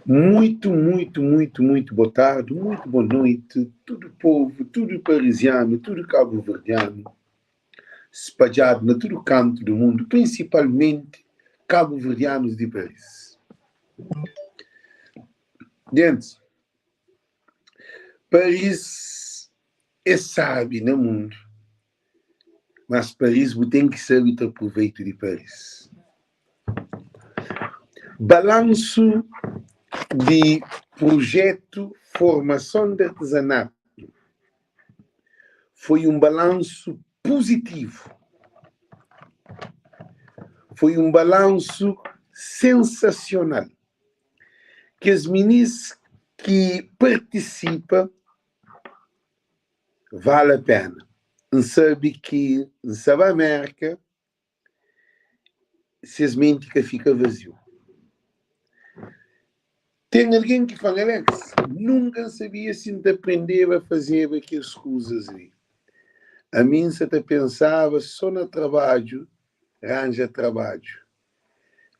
Muito, muito, muito, muito boa tarde, muito boa noite, tudo povo, tudo parisiano, tudo cabo-verdiano, espalhado na tudo canto do mundo, principalmente cabo-verdianos de Paris. Gente, Paris é sabe na mundo, mas Paris bu ten ki sabe tra proveito di Paris. Balansu di prujetu Formason di Artezanatu foi un balansu puzitivu. Foi un balansu sensasional. Kes minis ki partisipa vale a pena. N sabe ki N sta ba Mérka ses menti ka fika vaziu. Ten algen ki fla-m, Alex, nunka N sabia si N ta prendeba fazeba kes kuzas li. Ami N sa ta pensaba so na trabadju, ranja trabadju,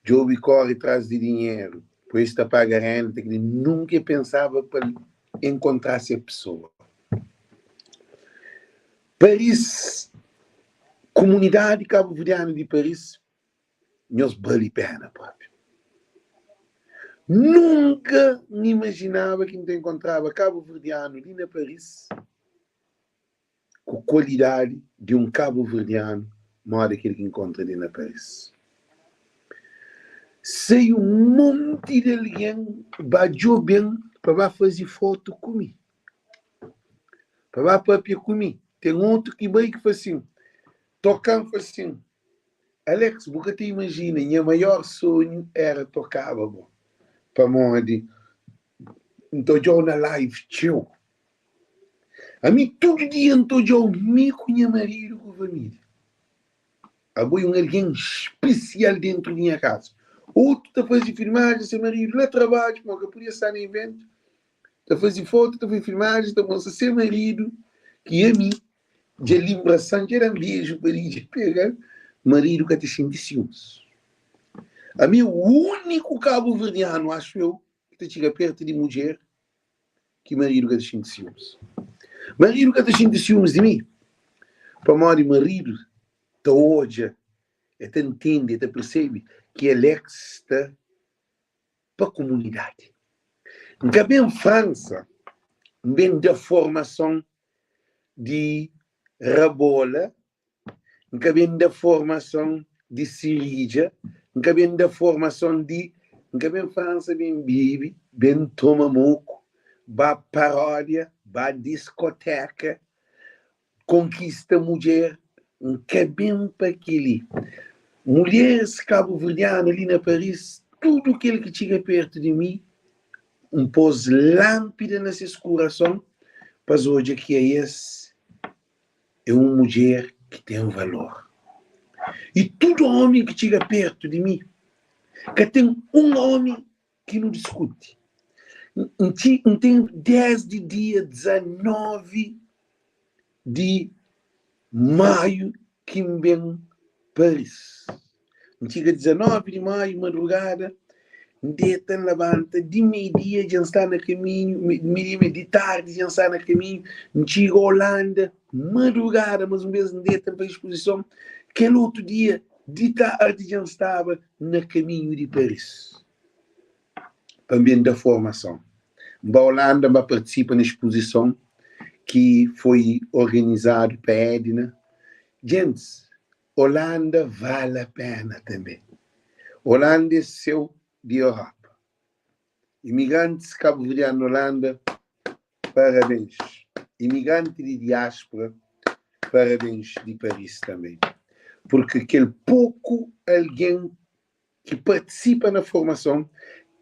djobe kóre tras di dinheru, poi-s ta paga renda, ta kel-li. Nunka e pensaba pa el enkontra se pesoa. Paris, Kumunidadi kabuverdianu di Paris, nhos bali pena propi. Nunka N imajinaba ki N ta enkontraba kabuverdianu li na Paris ku kualidadi di un kabuverdianu moda kel ki N kontra li na Paris. Sai un monti di algen ba djobe-m pa ba faze fotu ku mi. Pa ba papia ku mi. Ten otu ki bai ki fla sin, toka-m fla sin, Alex bu ka ta imajina nha maior sonhu era tokaba bo pamodi N ta odja-u na live txeu. Ami tudu dia N ta odja-u mi ku nha maridu ku família. Abo é un algen spesial dentru di nha kaza. Otu ta faze filmajen se maridu la trabadju pamodi ka podia sta na iventu. Ta faze fotu, ta faze filmajen, ta mostra se maridu ki ami dja linbrasan, dja da-m beju pa li, dja pega-l, maridu ka ta xinti siumis. Ami é úniku kabuverdianu, axu eu, ki ta txiga pertu di mudjer ki maridu ka ta xinti siumis. Maridu ka ta xinti siumis di mi, pamodi maridu ta odja, el ta ntende, el ta persebe ki Alex sta pa kumunidadi. N ka ben Fransa, N ben da formason di rabola, N ka ben da formason di siridja, N ka ben da formason di. N ka ben Fransa ben bibi, ben toma moku, ba paródia, ba diskoteka, Konkista mudjer N ka ben pa keli Mulheres kabuverdiana li na Paris Tudu kel ki txiga pertu di mi N pos lanpida na ses kurason Pa es odja ki aes é un mudjer ki ten valor I tudu omi ki txiga pertu di mi Ka ten un omi ki nu diskuti N ten desdi dia 19 di Maiu ki N ben Paris. N txiga 19 di Maiu madrugada, N deta N labanta di mei-dia dja N sta na kaminhu, mei-dia mei di tardi dja N sta na kaminhu, N txiga Holanda madrugada, mas un bes N deta N faze spozison, kel otu dia di tardi dja N staba na kaminhu di Paris. Pa N ben da formason. N ba Holanda N ba partisipa na spozison ki foi organizadu pa Edna. Gentis, Holanda vale a pena tanbe. Holanda é seu di Europa. Imigrantis kabuverdianu na Holanda, parabéns. Imigranti di diáspora, parabéns di Paris tanbe. Purki kel poku algen ki partisipa na formason,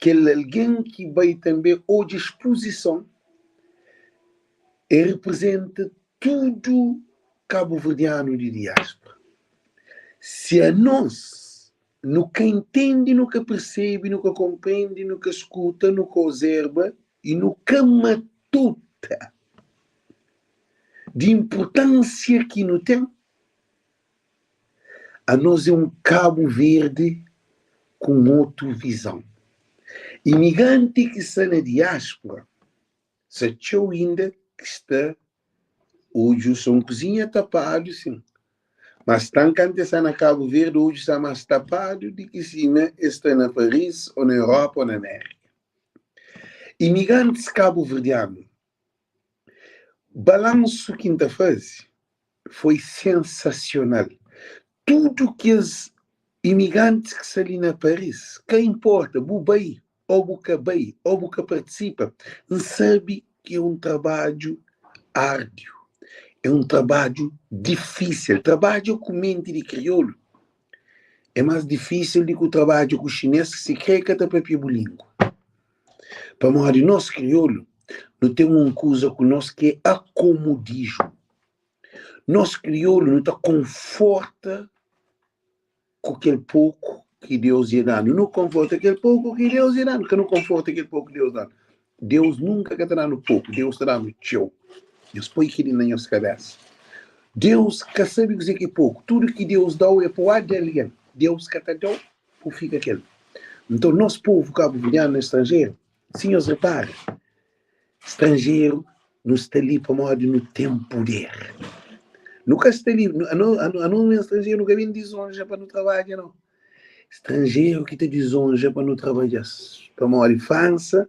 kel algen ki bai tanbe odja spuzison, e riprizenta tudu kabuverdianu di diáspora. Si anos nu ka intende, nu ka persebe, nu ka konprende, nu ka skuta, nu ka ozerba i nu ka matuta di inpurtánsia ki nu ten, Anos é un Kabu Verdi ku un otu vizon. Imigranti ki sta na diáspora sta txeu inda ki sta odju sta un kuzinha tapadu sin, mas tan kantu es sta na Kabu Verdi odju sta mas tapadu di ki sima es sta na Paris o na Europa o na Amérika. Imigrantis kabuverdianu, balansu ki N ta faze foi sensasional. Tudu kes imigrantis ki sta li na Paris, ka inporta bu bai ô bu ka bai ô bu ka partisipa, N sabe ki é un trabadju árdiu, é un trabadju difísil. Trabadja ku menti di kriolu é más difísil di ku trabadja ku xinês ki sikrê ka ta papia bu língua. Pamodi nos kriolu nu ten un kuza ku nos ki é akomodismu. Nos kriolu nu ta konforta ku kel poku ki Deus dja da-nu. Nu konforta kel poku ki Deus dja da-nu. Ka nu konforta kel poku ki Deus da-nu. Deus nunka ka ta da-nu poku, Deus ta da-nu txeu. Nhos poi kel-li na nhos kabésa. Deus ka sabe kuzê ki é poku. Tudu ki Deus da-u é pa bu da algen. Deus ka ta da-u pa bu fika ku el. Nton, nos povu kabuverdianu na stranjeru, si nhos repara, stranjeru nu sta li pamodi nu ten puder. Nu ka sta li, ano na stranjeru nu ka ben dizonja pa nu trabadja nau. Stranjeru ki ta dizonja pa nu trabadja-s. Pamodi Fransa,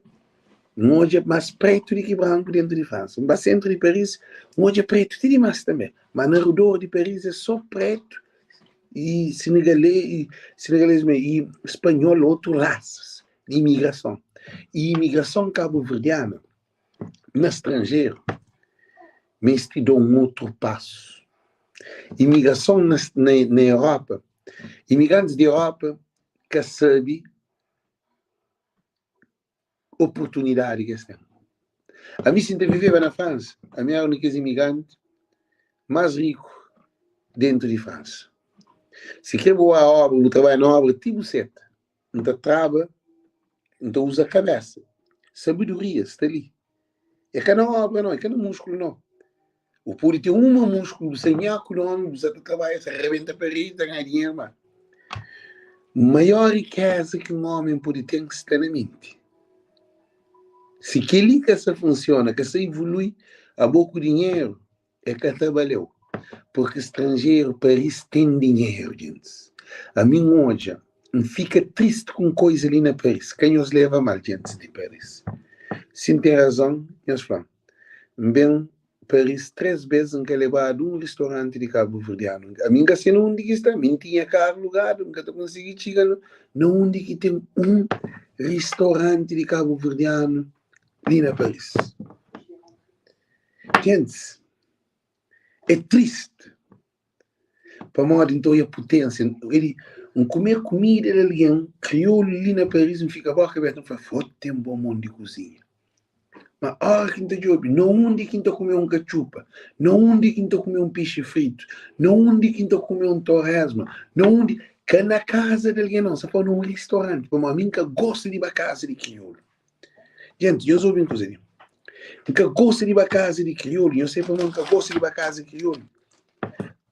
N odja mas pretu di ki branku dentu di Fransa. N ba sentru di Paris, N odja pretu ti dimas tanbe. Ma na redor di Paris é so pretu i senegalês, senegalês me, i spanhol, otu rasas di imigrason. I imigrason kabuverdiana na stranjeru meste da un otru pasu. Imigrason na, na, na Europa, imigrantis di Europa ka sabe oportunidadi ki es ten. Ami si N ta viveba na Fransa, ami éra un di kes imigranti más riku déntu di Fransa. Si krê bu ba óbra, bu trabadja na óbra ti bu seta. N ta traba, N ta uza kabésa. Sabedoria sta li. É ka na óbra nau, é ka na múskulu nau. Bu pode ten uma múskulu, bu sta nhaku di ómi, bu sta ta trabadja, ta rebenta paredi, ta ganha dinheru, má maior rikéza ki un ómi pode ten sta na menti. Si kel-li ka sta funsiona, ka sta ivolui, abo ku dinheru é ka ta baleu. Purki stranjeru, Paris ten dinheru, djentis. Ami N odja, N fika tristi ku un koiza li na Paris. Ka nhos leva mal, djentis di Paris. Si N ten razon, nhos fla-m. N ben Paris 3 bes N ka lebadu un ristoranti di kabuverdianu. Ami N ka se na undi ki sta, mi N tinha karu lugadu, N ka ta konsigi txiga na undi ki ten un ristoranti di kabuverdianu li na Paris. Gentis, é tristi pamodi N ta oia putensia. N kume kumida di algen kriolu li na Paris, N fika boka abertu, N fla, fo ten bon mon di kuzinha. Ma ora ki N ta djobe na undi ki N ta kume un katxupa, na undi ki N ta kume un pixi fritu, na undi ki N ta kume un toresma, na undi, ka na kaza di algen nau, N sta fla na un ristoranti, pamodi mi N ka gosta di ba kaza di kriolu. Jenti, nhos obi un kuza li, N ka gosta di ba kaza di kriolu, nhos sabe pamodi N ka gosta di ba kaza di kriolu?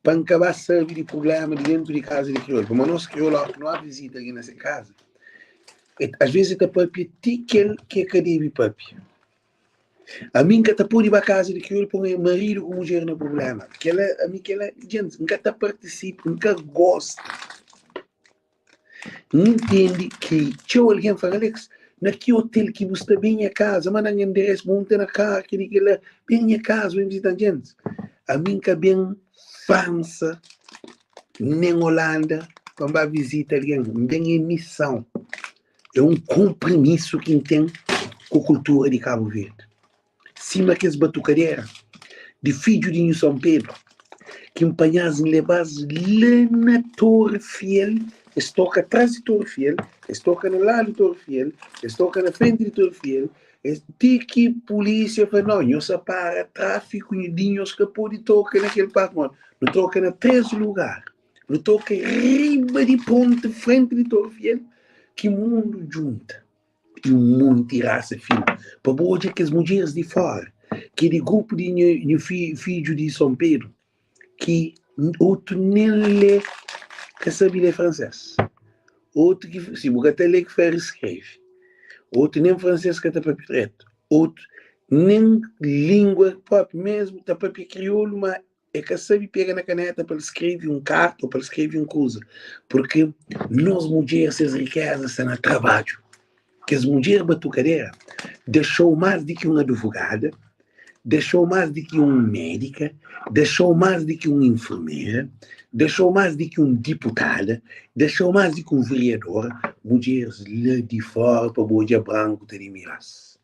Pa N ka ba sabe di prubléma di dentu di kaza di kriolu, pamodi nos kriolu óras ki nu ba vizita algen na se kaza, As vezes el ta papia ti kel ki el ka debe papia. Ami N ka ta pode ba kaza di kriolu pa un maridu ku mudjer na prubléma. Kela, ami kela, djent, N ka ta partisipa, N ka gosta. N intende ki txeu algen fla, Alex, na ki hotel ki bu sta? Ben nha kaza, manda-m nha enderesu, bu ta na kar, keli, kela, ben nha kaza, ben vizita-m. Djent, ami N ka ben Fransa nen Holanda pa N ba vizita algen. N ben em misão. É un konprimisu ki N ten ku kultura di Kabu Verdi. Sima kes batukadera di fidju di Nhu Son Pedru ki N panha-s N leba-s la na Torre Fiel, es toka tras di Torre Fiel, es toka na ladu di Torre Fiel, es toka na frenti di Torre Fiel, es ti ki pulísia fla, nau, nhos sa para tráfiku di nhos ka pode toka na kel parti. Nu toka na 3 lugar. Nu toka riba di ponti frenti di Torre Fiel ki mundu djunta i un monti rasa finu pa bu odja kes mudjeris di fora ki é di grupu di nhu fidju di Son Pedru ki otu nen lé ka sabe lé fransês otu ki si bu ka ta lé ki fla reskreve. Otu nen fransês ka ta papia dretu. Otu nen língua própi mesmu ta papia kriolu ma e ka sabe pega na kaneta pa el skrebe un karta ô pa el skrebe un kuza. Purki nos mudjer ses rikéza sta na trabadju. Kes mudjer batukadera da xou más di ki un advogada, da xou más di ki un médika, da xou más di ki un infermera, da xou más di ki un diputada, da xou más di ki un veriadora. Mudjeris la di fora pa bu odja branku ta dimira-s.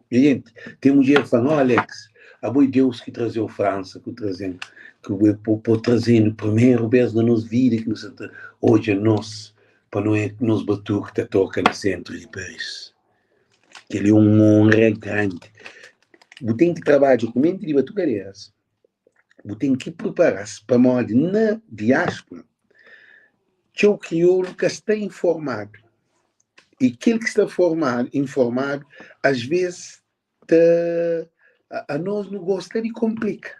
Nha jenti, ten mudjer ki fla-m, Oh Alex, abo é Deus ki traze-u Fransa, ku traze-m, ku bo traze-nu primeru bes na nos vida ki nu sa ta odja nos pa no é nos batuku ta toka na sentru di Paris. Kel-li é un onra grandi. Bu ten ki trabadja ku menti di batukaderas, bu ten ki pripara-s pamodi na diáspora txeu kriolu ka sta informadu i kel ki sta formadu informadu as ves ta anos nu gosta di konplika.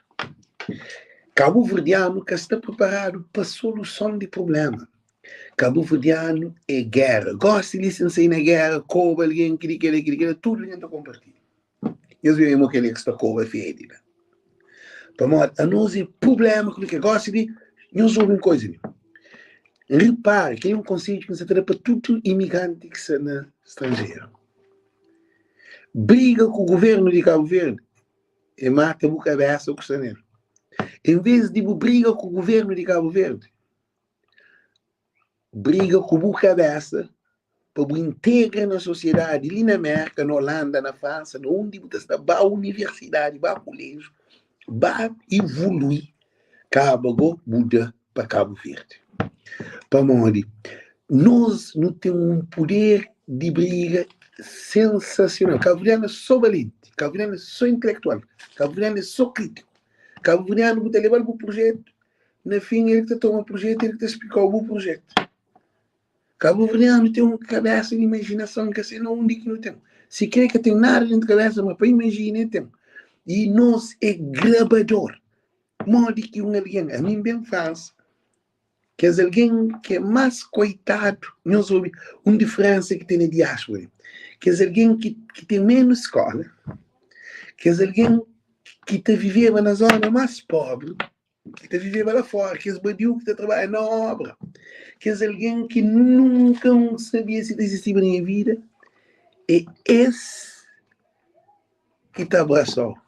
Kabuverdianu ka sta priparadu pa soluson di prublema. Kabuverdianu é géra. Gosi li si N sai na géra koba algen kili kila kili kila tudu algen ta konpartilha. Nhos bem mo kel ki sta koba fedi la. Pamodi anos é prublema ku nu ke. Gosi li nhos obi un koza li. Ripara kel é un konsedju ki N sta ta da pa tudu imigranti ki sta na stranjeru. Briga ku guvernu di Kabu Verdi é mata bu kabesa ku sta nel. En vez di bu briga ku guvernu di Kabu Verdi, briga ku bu kabesa pa bu integra na sosiedadi li na Merka, na Holanda, na Fransa, na undi bu ta sta, ba universidadi, ba kuleju, ba ivului, kaba go bu da pa Kabu Verdi. Pamodi nos nu ten un puder di briga sensasional. Kabuverdianu é so balenti, kabuverdianu é so intelektual, kabuverdianu é so kritiku. Kabuverdianu bu ta leba-l bu prujetu, na fin el ki ta toma prujetu, el ki ta splika-u bu prujetu. Kabuverdianu ten un kabesa di imajinason ka se na undi ki nu ten. Si kre ka ten nada dentu kabesa, ma pa imajina e ten. I nos é grabador. Modi ki un algen, ami N ben Fransa, kes algen ki é más koitadu, nhos obi un diferensa ki ten na diáspora, kes algen ki, ki ten ménus skóla, kes algen ki ta viveba na zóna más póbri, ki ta viveba la fóra, kes badiu ki ta trabadja na óbra, kes algen ki nunka N sabia si ta izistiba na nha vida, é es ki ta abrasa-u.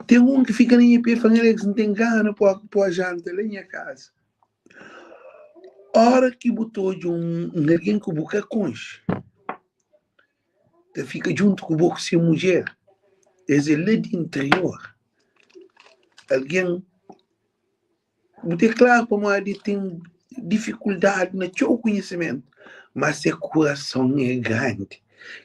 Ten un ki fika na nha pé fla-m, Alex, N ten gana pa pô janta la nha kaza. Ora ki bu ta odja un algen ki bu ka konxe ta fika djuntu ku bo ku se mudjer, es é la di interior, algen Bu ten klaru pamodi el ten difikuldadi na txeu konhisimentu, má se kurason é grandi.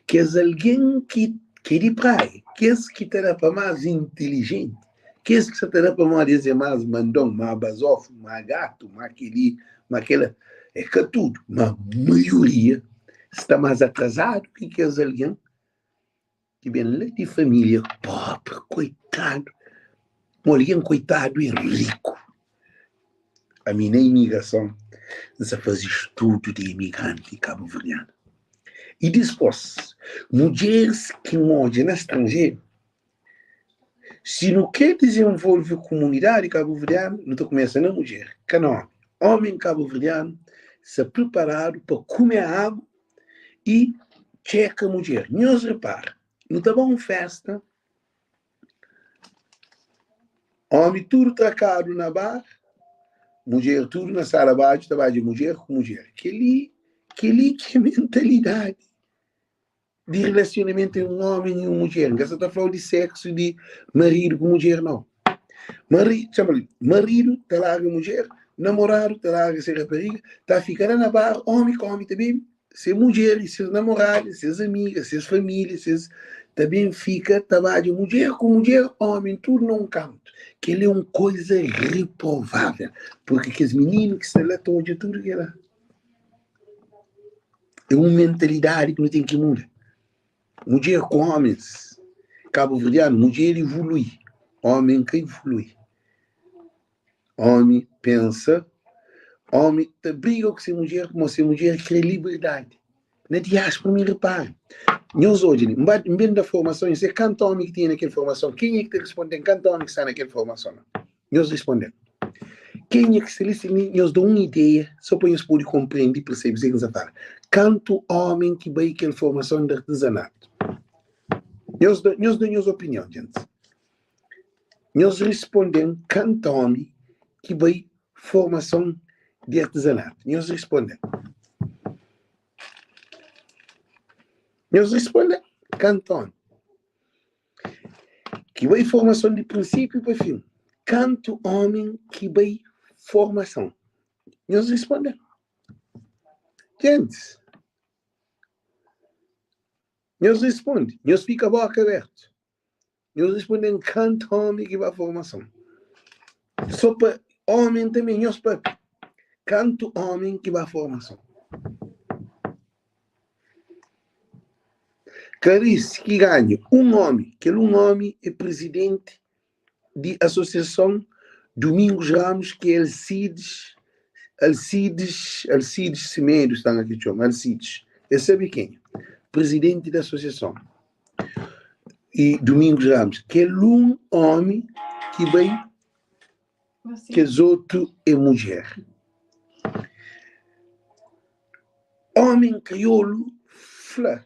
Kes algen ki ki é di praia, kes ki ta da pa más intilijenti, kes ki sa ta da pamodi es é más mandon, má bazófu, má gatu, má kel-li, má kel-la, é ka tudu, má maioria sta más atrazadu ki kes algen ki ben la di família pobri, koitadu, un algen koitadu é riku. Ami na imigrason N sa faze studu di imigranti kabuverdianu. I dispos, mudjeris ki N odja na stranjeru, si nu kre dizenvolve kumunidadi kabuverdianu, nu ta kumesa na mudjer, ka na omi. Omi kabuverdianu sta priparadu pa kume agu i txeka mudjer. Nhos repara, nu ta ba un festa, omi tudu trakadu na bar, mudjer tudu na sala badju ta badja mudjer ku mudjer. Kel-li, kel-li ki é mentalidadi di relasionamentu entre un omi i un mudjer. N ka sa ta fla-u di seksu di maridu ku mudjer, nau. Mari, txama li, maridu ta larga mudjer, namoradu ta larga se rapariga, ta fika la na bar, omi ku omi ta bebe, se mudjer i ses namorada, ses amiga, ses familia, ses ta ben fika ta badja mudjer ku mudjer, omi tudu na un kantu. Kel-li é un koza reprovável, purki kes mininu ki sta la ta odja tudu kel-la. É un mentalidadi ki nu ten ki muda. Mudjer ku homens kabuverdianu, mudjer ivului, homen ka ivului. Homi pensa, homi ta briga ku se mudjer pamodi se mudjer kre liberdadi. Na diáspora mi repara. Nhos odja li, N ba, N ben da formason, N se kantu ómi ki tinha na kel formason, kenha ki ta responde-m kantu ómi ki sta na kel formason la? Nhos responde-m. Kenha ki sta li, si mi, nhos da un ideia, so pa nhos pode konprende i persebe kuzê ki N sta fala. Kantu ómi ki bai kel formason di artezanatu? Nhos da, nhos da nhos opinion, djentis. Nhos responde-m kantu ómi ki bai formason di artezanatu? Nhos responde-m. Nhos responde-m kantu ómi ki bai formason di prinsipiu pa fin? Kantu ómi ki bai formason? Nhos responde-m. Gentis, nhos responde, nhos fika boka abertu. Nhos responde-m kantu omi ki ba formason. So pa omi tanbe nhos papia. Kantu omi ki ba formason. Karis ki ganha un omi, kel un omi e prizidenti di asosiason Domingos Ramos ki é Alcides, Alcides, Alcides Semedo, sta na ki txoma, Alcides. E sabe kenha? Prizidenti di asosiason. E Domingos Ramos, kel un omi ki bai, kes otu é mudjer. Omi kriolu fla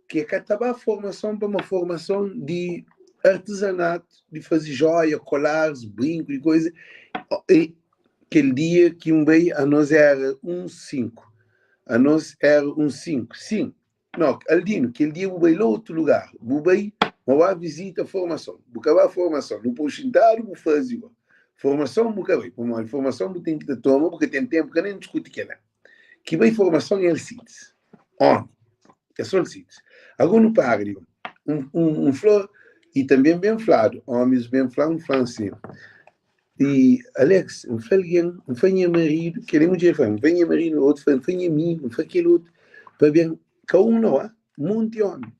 ki e ka ta ba formason pa ma formason di artezanatu, di faze joia, kolaris, brinku i koisa. E kel dia ki N bai, anos era uns 5. Anos era uns 5, sin. No, Aldino, kel dia bu bai la otu lugar, bu bai ma ba vizita formason, bu ka ba formason, nu poi xintadu bu faze bo formason bu ka bai, pamodi formason bu ten ki ta toma, bu ka ten tenpu ka nen diskuti kela. Ki bai formason é Alcides, omi, é so Alcides. Ago nu para di un, un, un fla, i tanben ben fladu, omis ben fla, un fla ansin, I Alex, N fla algen, N fla nha maridu, kel-li mudjer fla, N fla nha maridu, otu fla, N fla nha amigu, N fla kel otu, pa ben, ka un nau, ah, monti omi.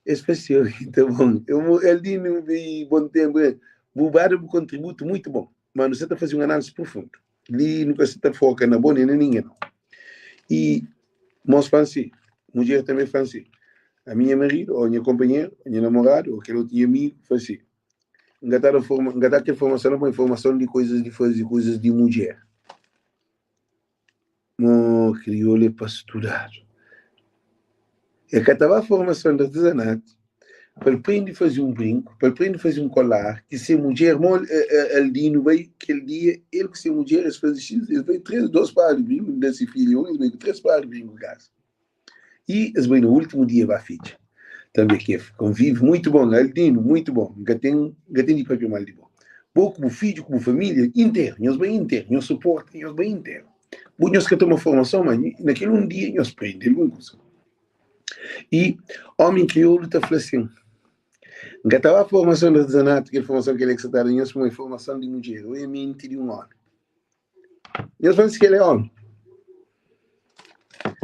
Es fla si, oi, ta bon, eu, Aldino i bon tenpu, bu ba da bu kontributu muitu bon, ma nu sa ta faze un análisi profundu. Li nu ka sa ta foka na bo nen na ningen nau. I mos fla si, mudjer tanbe fla si, ami nha maridu, o nha konpanheru, o nha namoradu, o kel otu nha amigu, fla si, N ka ta da forma, N ka ta kel formason la, pamodi formason di koizas di faze koizas di mudjer. Mo kriolu é pa studadu. E ka ta ba formason di artezanatu pa el prende faze un brinku, pa el prende faze un kolar ki se mudjer, mo Aldino bai kel dia, el ku se mudjer es faze xis, es bai 3, 2 par di brinku, N da se filha un, es bai ku 3 par di brinku kaza. I es bai na ultimu dia ba fitxa. Tanbe ke konvivi muitu bon. Aldino, muitu bon. N ka ten, N ka ten di papia mal di bo. Bo ku bu fidju, ku bu familia interu, nhos bai interu, nhos suporta, nhos bai interu. Bo nhos ka toma formason, ma na kel un dia nhos prende algun kusa. I omi kriolu ta fla sin, N ka ta ba formason di artezanatu, kel formason kel-la ki sa ta da nhos, pamodi formason di mudjer, o é menti di un omi. Nhos fla si kel é omi.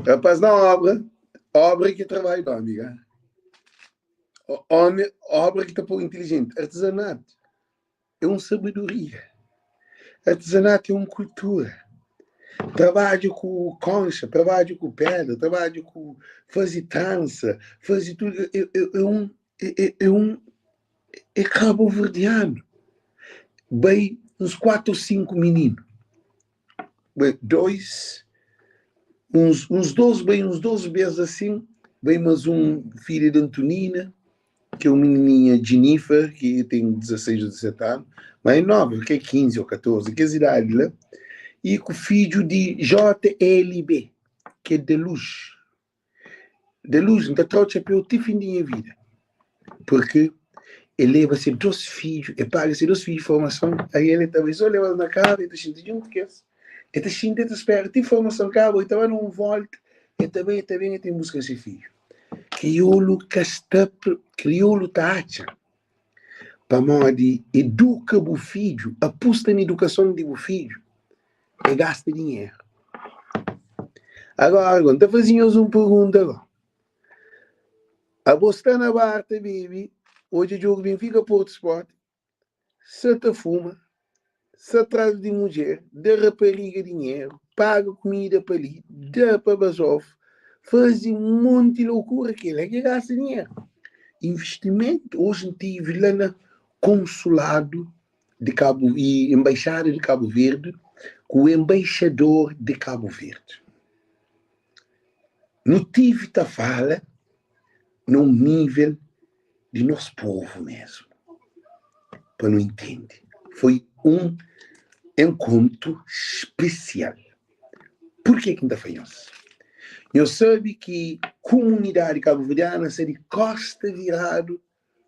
Rapaz na obra, obra ki trabalho di omi, ka? Omi, obra ki ta pô inteligente. Artesanato é un sabedoria. Artesanato é un kultura. Trabadju ku konxa, trabadju ku pedra, trabadju ku faze transa, faze tudu, é, é, é un, é, é, é un é kabuverdianu. Bai uns 4 ou 5 mininu. Bai dois, uns, uns dois, bai uns dois bês assim, bai mais um filha de Antonina, que é uma menininha Jennifer, que tem 16 ou 17 anos, mas é nova, que é 15 ou 14, que é idade lá, e com o filho de JLB, que é da Luz. Da luz, N ta tra-u txapéu ti fin di nha vida. Purki e leba se dos fidju, e paga se dos fidju formason, aí el ta bai so leba-s na kaza, e ta xinti djuntu ku es, e ta xinti, e ta spera ti formason kaba, e ta ba da un volta, e ta bai, e ta ben, e ta ben buska se fidju. Kriolu ka sta, kriolu ta atxa pamodi eduka bu fidju, apusta na edukason di bu fidju, é gasta dinheru. Agora, agora, N ta faze nhos un pergunta agora. Abo sta na bar ta bebe, odja djogu Benfica Porto Sport, sa ta fuma, sa tras di mudjer, da rapariga dinheru, paga kumida pa li, da pa bazofu. Faze un monti lokura kel-la ki gasta dinheru. Investimentu, oji N tive la na konsuladu di Kabu i enbaixada di Kabu Verdi ku enbaixador di Kabu Verdi. Nu tive ta fala na un nível di nos povu mesmu, pa nu intende. Foi un enkontru spesial. Purkê ki N ta fla nhos? Nhos sabe ki kumunidadi kabuverdiana sta di kosta viradu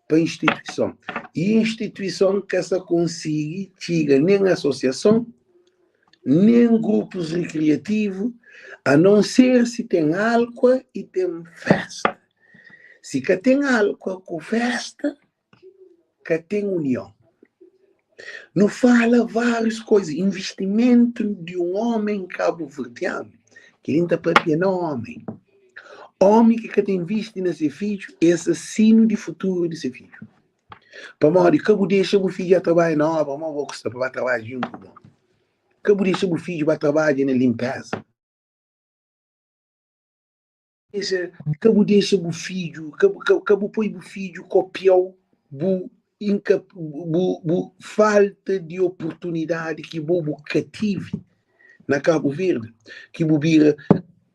pa instituison. I instituison ka sta konsigi txiga nen asosiason, nen grupus rikriativu, a non ser si ten alkua i ten festa. Si ka ten alkua ku festa, ka ten union. Nu fala várius koza, investimentu di un omen kabuverdianu, kel-li N ta papia na omen. Omi ki ka ta invisti na se fidju é asasinu di futuru di se fidju. Pamodi ka bu dexa bu fidju ba trabadja na obra, ma bo ku sta pa ba trabadja djuntu ku bo. Ka bu dexa bu fidju ba trabadja na linpeza. Ka bu dexa bu fidju, ka bu poi bu fidju kopia-u bu bu falta di oportunidadi ki bo bu ka tivi na Kabu Verdi, ki bu bira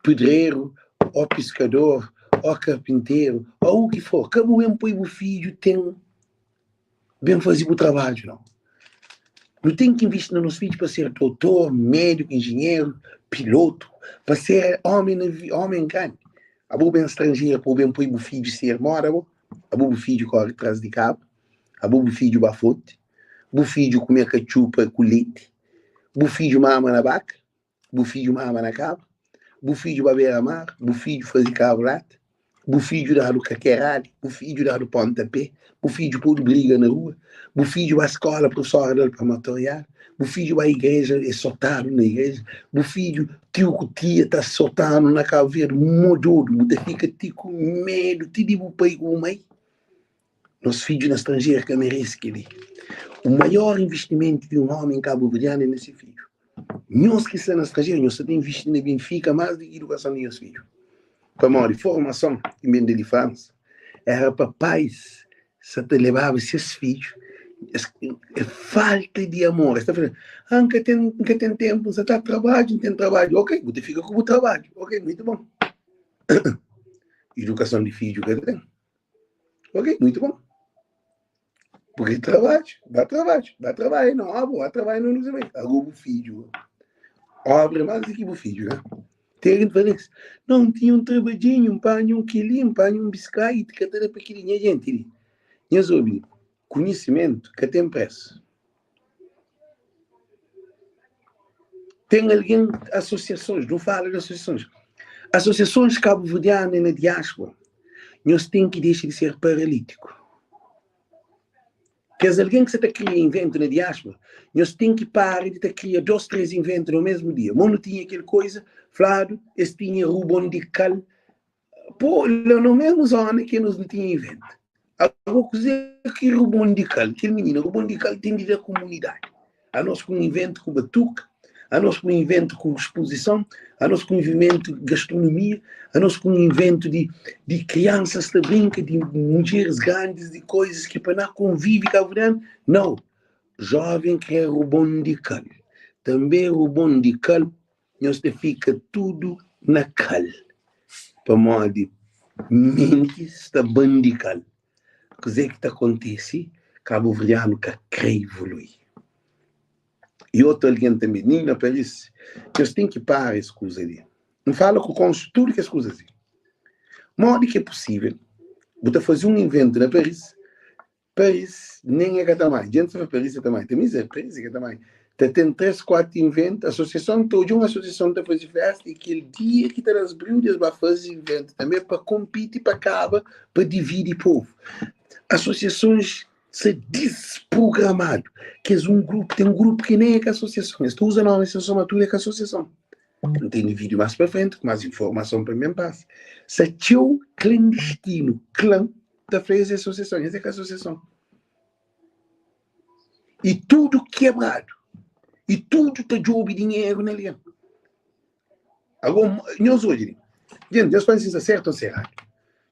pedreru, o piskador, o karpinteru, o u ki for. Ka bu ben poi bu fidju ten ben faze bu trabadju, nau. Nu ten ki invisti na nos fidju pa ser dotor, médiku, injinheru, pilotu, pa ser omi na omi grandi. Abo ben stranjeru pa bu ben poi bu fidju ser moda bo? Abo bu fidju kore tras di kabu? Abo bu fidju ba fonti? Bu fidju kume katxupa ku leti? Bu fidju mama na baka? Bu fidju mama na kabra? Bu fidju ba bera mar? Bu fidju faze kabrata? Bu fidju dadu kakerada? Bu fidju dadu ponta pe? Bu fidju podu briga na rua? Bu fidju ba skola, profesora dal pa matoriada? Bu fidju ba igreja, e sotadu na igreja? Bu fidju, tiu ku tia ta sotanu na Kabu Verdi mododu, bu ta fika ti ku medu ti di bu pai ku bu mai? Nos fidju na stranjeru ka merese kel-li. O maior investimentu di un omi en kabuverdianu é na se fidju. Nhos ki sta na stranjeru, nhos sta ta invisti na Benfika más di ki idukason di nhos fidju. Pamodi formason ki ben di Fransa éra pa pais sa ta lebaba ses fidju. Es, é falta di amor. Es ta fla, ah, N ka ten, N ka ten ténpu, N sa ta trabadju, N ten trabadju. Ok, bu ta fika ku bu trabadju. Ok, muitu bon. Idukason di fidju ka ta ten. Ok, muitu bon. Porque trabadju, ba trabadju, ba trabadja na obra, ba trabadja na não sei Agora bu fidju, obra é mais do que bu fidju, né? Tem alguém que fala isso. Não, tinha um trabadinho, um panho, um quilinho, um panho, um biscaite, que até para aquele gente ali. Nhas obi, conhecimento que tem preço. Tem alguém, associações, não fala de associações. Associações cabo-verdianas na diáspora, nós tem que deixar de ser paralítico. Kes algen ki sa ta kria inventu na diáspora, nhos ten ki para di ta kria dos, tres inventu na mesmu dia. Mo nu tinha kel koiza, fladu es tinha rubon di kal, po la na mesmu zona ki nos nu tinha inventu. Ago kuze ki rubon di kal? Kel minina, rubon di kal ten di da kumunidadi. Anos ku un inventu ku batuka, anos ku un inventu ku spuzison, anos ku un inventu gastronomia, anos ku un inventu di di kriansas ta brinka, di mudjeris grandis, di koizas ki pa na konvivi kabuverdianu. Nau, joven kre rubon di kal. Tanbe rubon di kal nhos ta fika tudu na kal, pamodi menti sta ban di kal. Kuzê ki ta kontise, kabuverdianu ka kre ivolui. I otu algen tanbe, nin na Paris, nhos ten ki para es kuza li. N fala ku Konsu tudu kes kuzas li. Modi ki é pusível bu ta faze un inventu na Paris, Paris nen é ka ta mai, djenti ta fla Paris é ta mai, ta mi Paris é ka ta mai. Ta ten 3, 4 inventu, asosiason, ta odja un asosiason ta faze festa i kel dia ki ta da-s briu di es ba faze inventu tanbe pa konpiti, pa kaba, pa dividi povu. Asosiasons sta disprogramadu. Kes un grupu, ten grupu ki nen é ka asosiason, es ta uza nomi asosiason ma tudu é ka asosiason. N tene vídiu más pa frenti ku más informason pa N ben pasa. Sta txeu klandistinu, klan, ta fla es é asosiason, es é ka asosiason. I tudu kebradu. I tudu ta djobe dinheru na algen. Agora, nhos odja li. Djenti, nhos fla-m si N sta sértu ô N sta eradu.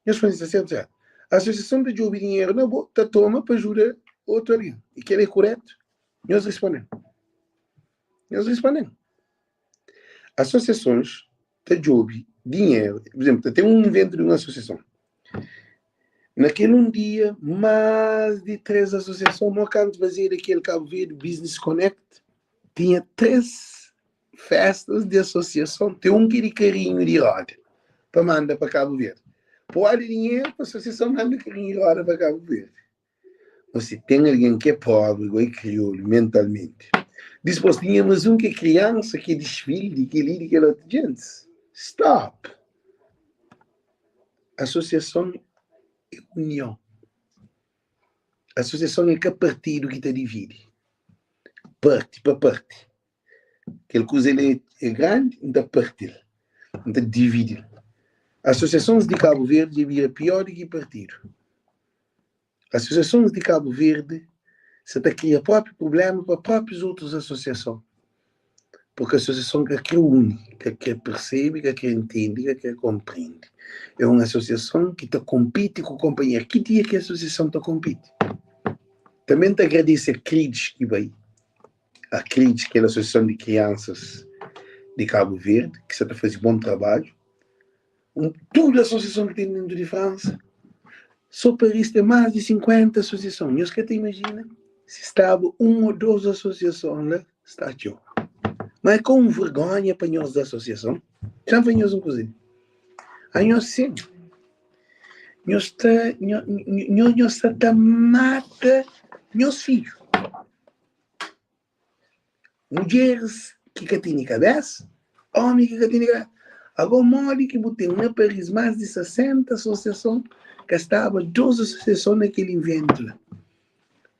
Nhos fla-m si N sta sértu ô eradu. Asosiason ta djobe dinheru na bo, ta toma pa ajuda otu algen. I kel-la é kurétu? Nhos responde-m. Nhos responde-m. Asosiasons ta djobe dinheru. Pur izénplu, ta ten un iventu di un asosiason. Na kel un dia, más di 3 asosiason, mo kantu fazedu kel Cabo Verde Business Connect, tinha 3 festas di asosiason, ten un ki é di karinhu di roda pa manda pa Cabo Verde. Pode dinheru pa asosiason manda karinhu di roda pa Cabo Verde. Mas si ten algen ki é pobri igual é kriolu mentalmenti. Dispos tinha mas un ki é kriansa ki é disfili di kel-li di kel otu. Gentis, stop! Asosiason é union. Asosiason é ka partidu ki ta dividi. Parti pa parti. Kel kuza li é grandi, N ta parti-l, N ta dividi-l. Asosiasons di Kabu Verdi dja bira pior di ki partidu. Asosiasons di Kabu Verdi sa ta kria propi prubléma pa propius otus asosiason, purki asosiason ka kre uni, ka kre persebe, ka kre ntende, ka kre konprende. É un asosiason ki ta konpiti ku konpanheru. Ki dia ki asosiason ta konpiti? Tanbe N ta agradese a Krides ki bai Acrides, kel asosiason di kriansas di Kabu Verdi, ki sa ta faze bon trabadju. Un, tudu asosiason ki ten dentu di Fransa, so Paris ten más di 50 asosiason. Nhos ka ta imajina si staba un ô dos asosiason la, sta txeu. Ma é ka un vergonha pa nhos di asosiason? Xa-m fla nhos un kuza li. Anhos sin, nhos ta, nho, nhos sa ta mata nhos fidju. Mudjeris ki ka tene kabésa, ómi ki ka tene kabésa. Agó modi ki bu ten na Paris más di 60 asosiason, ka staba dos asosiason na kel inventu la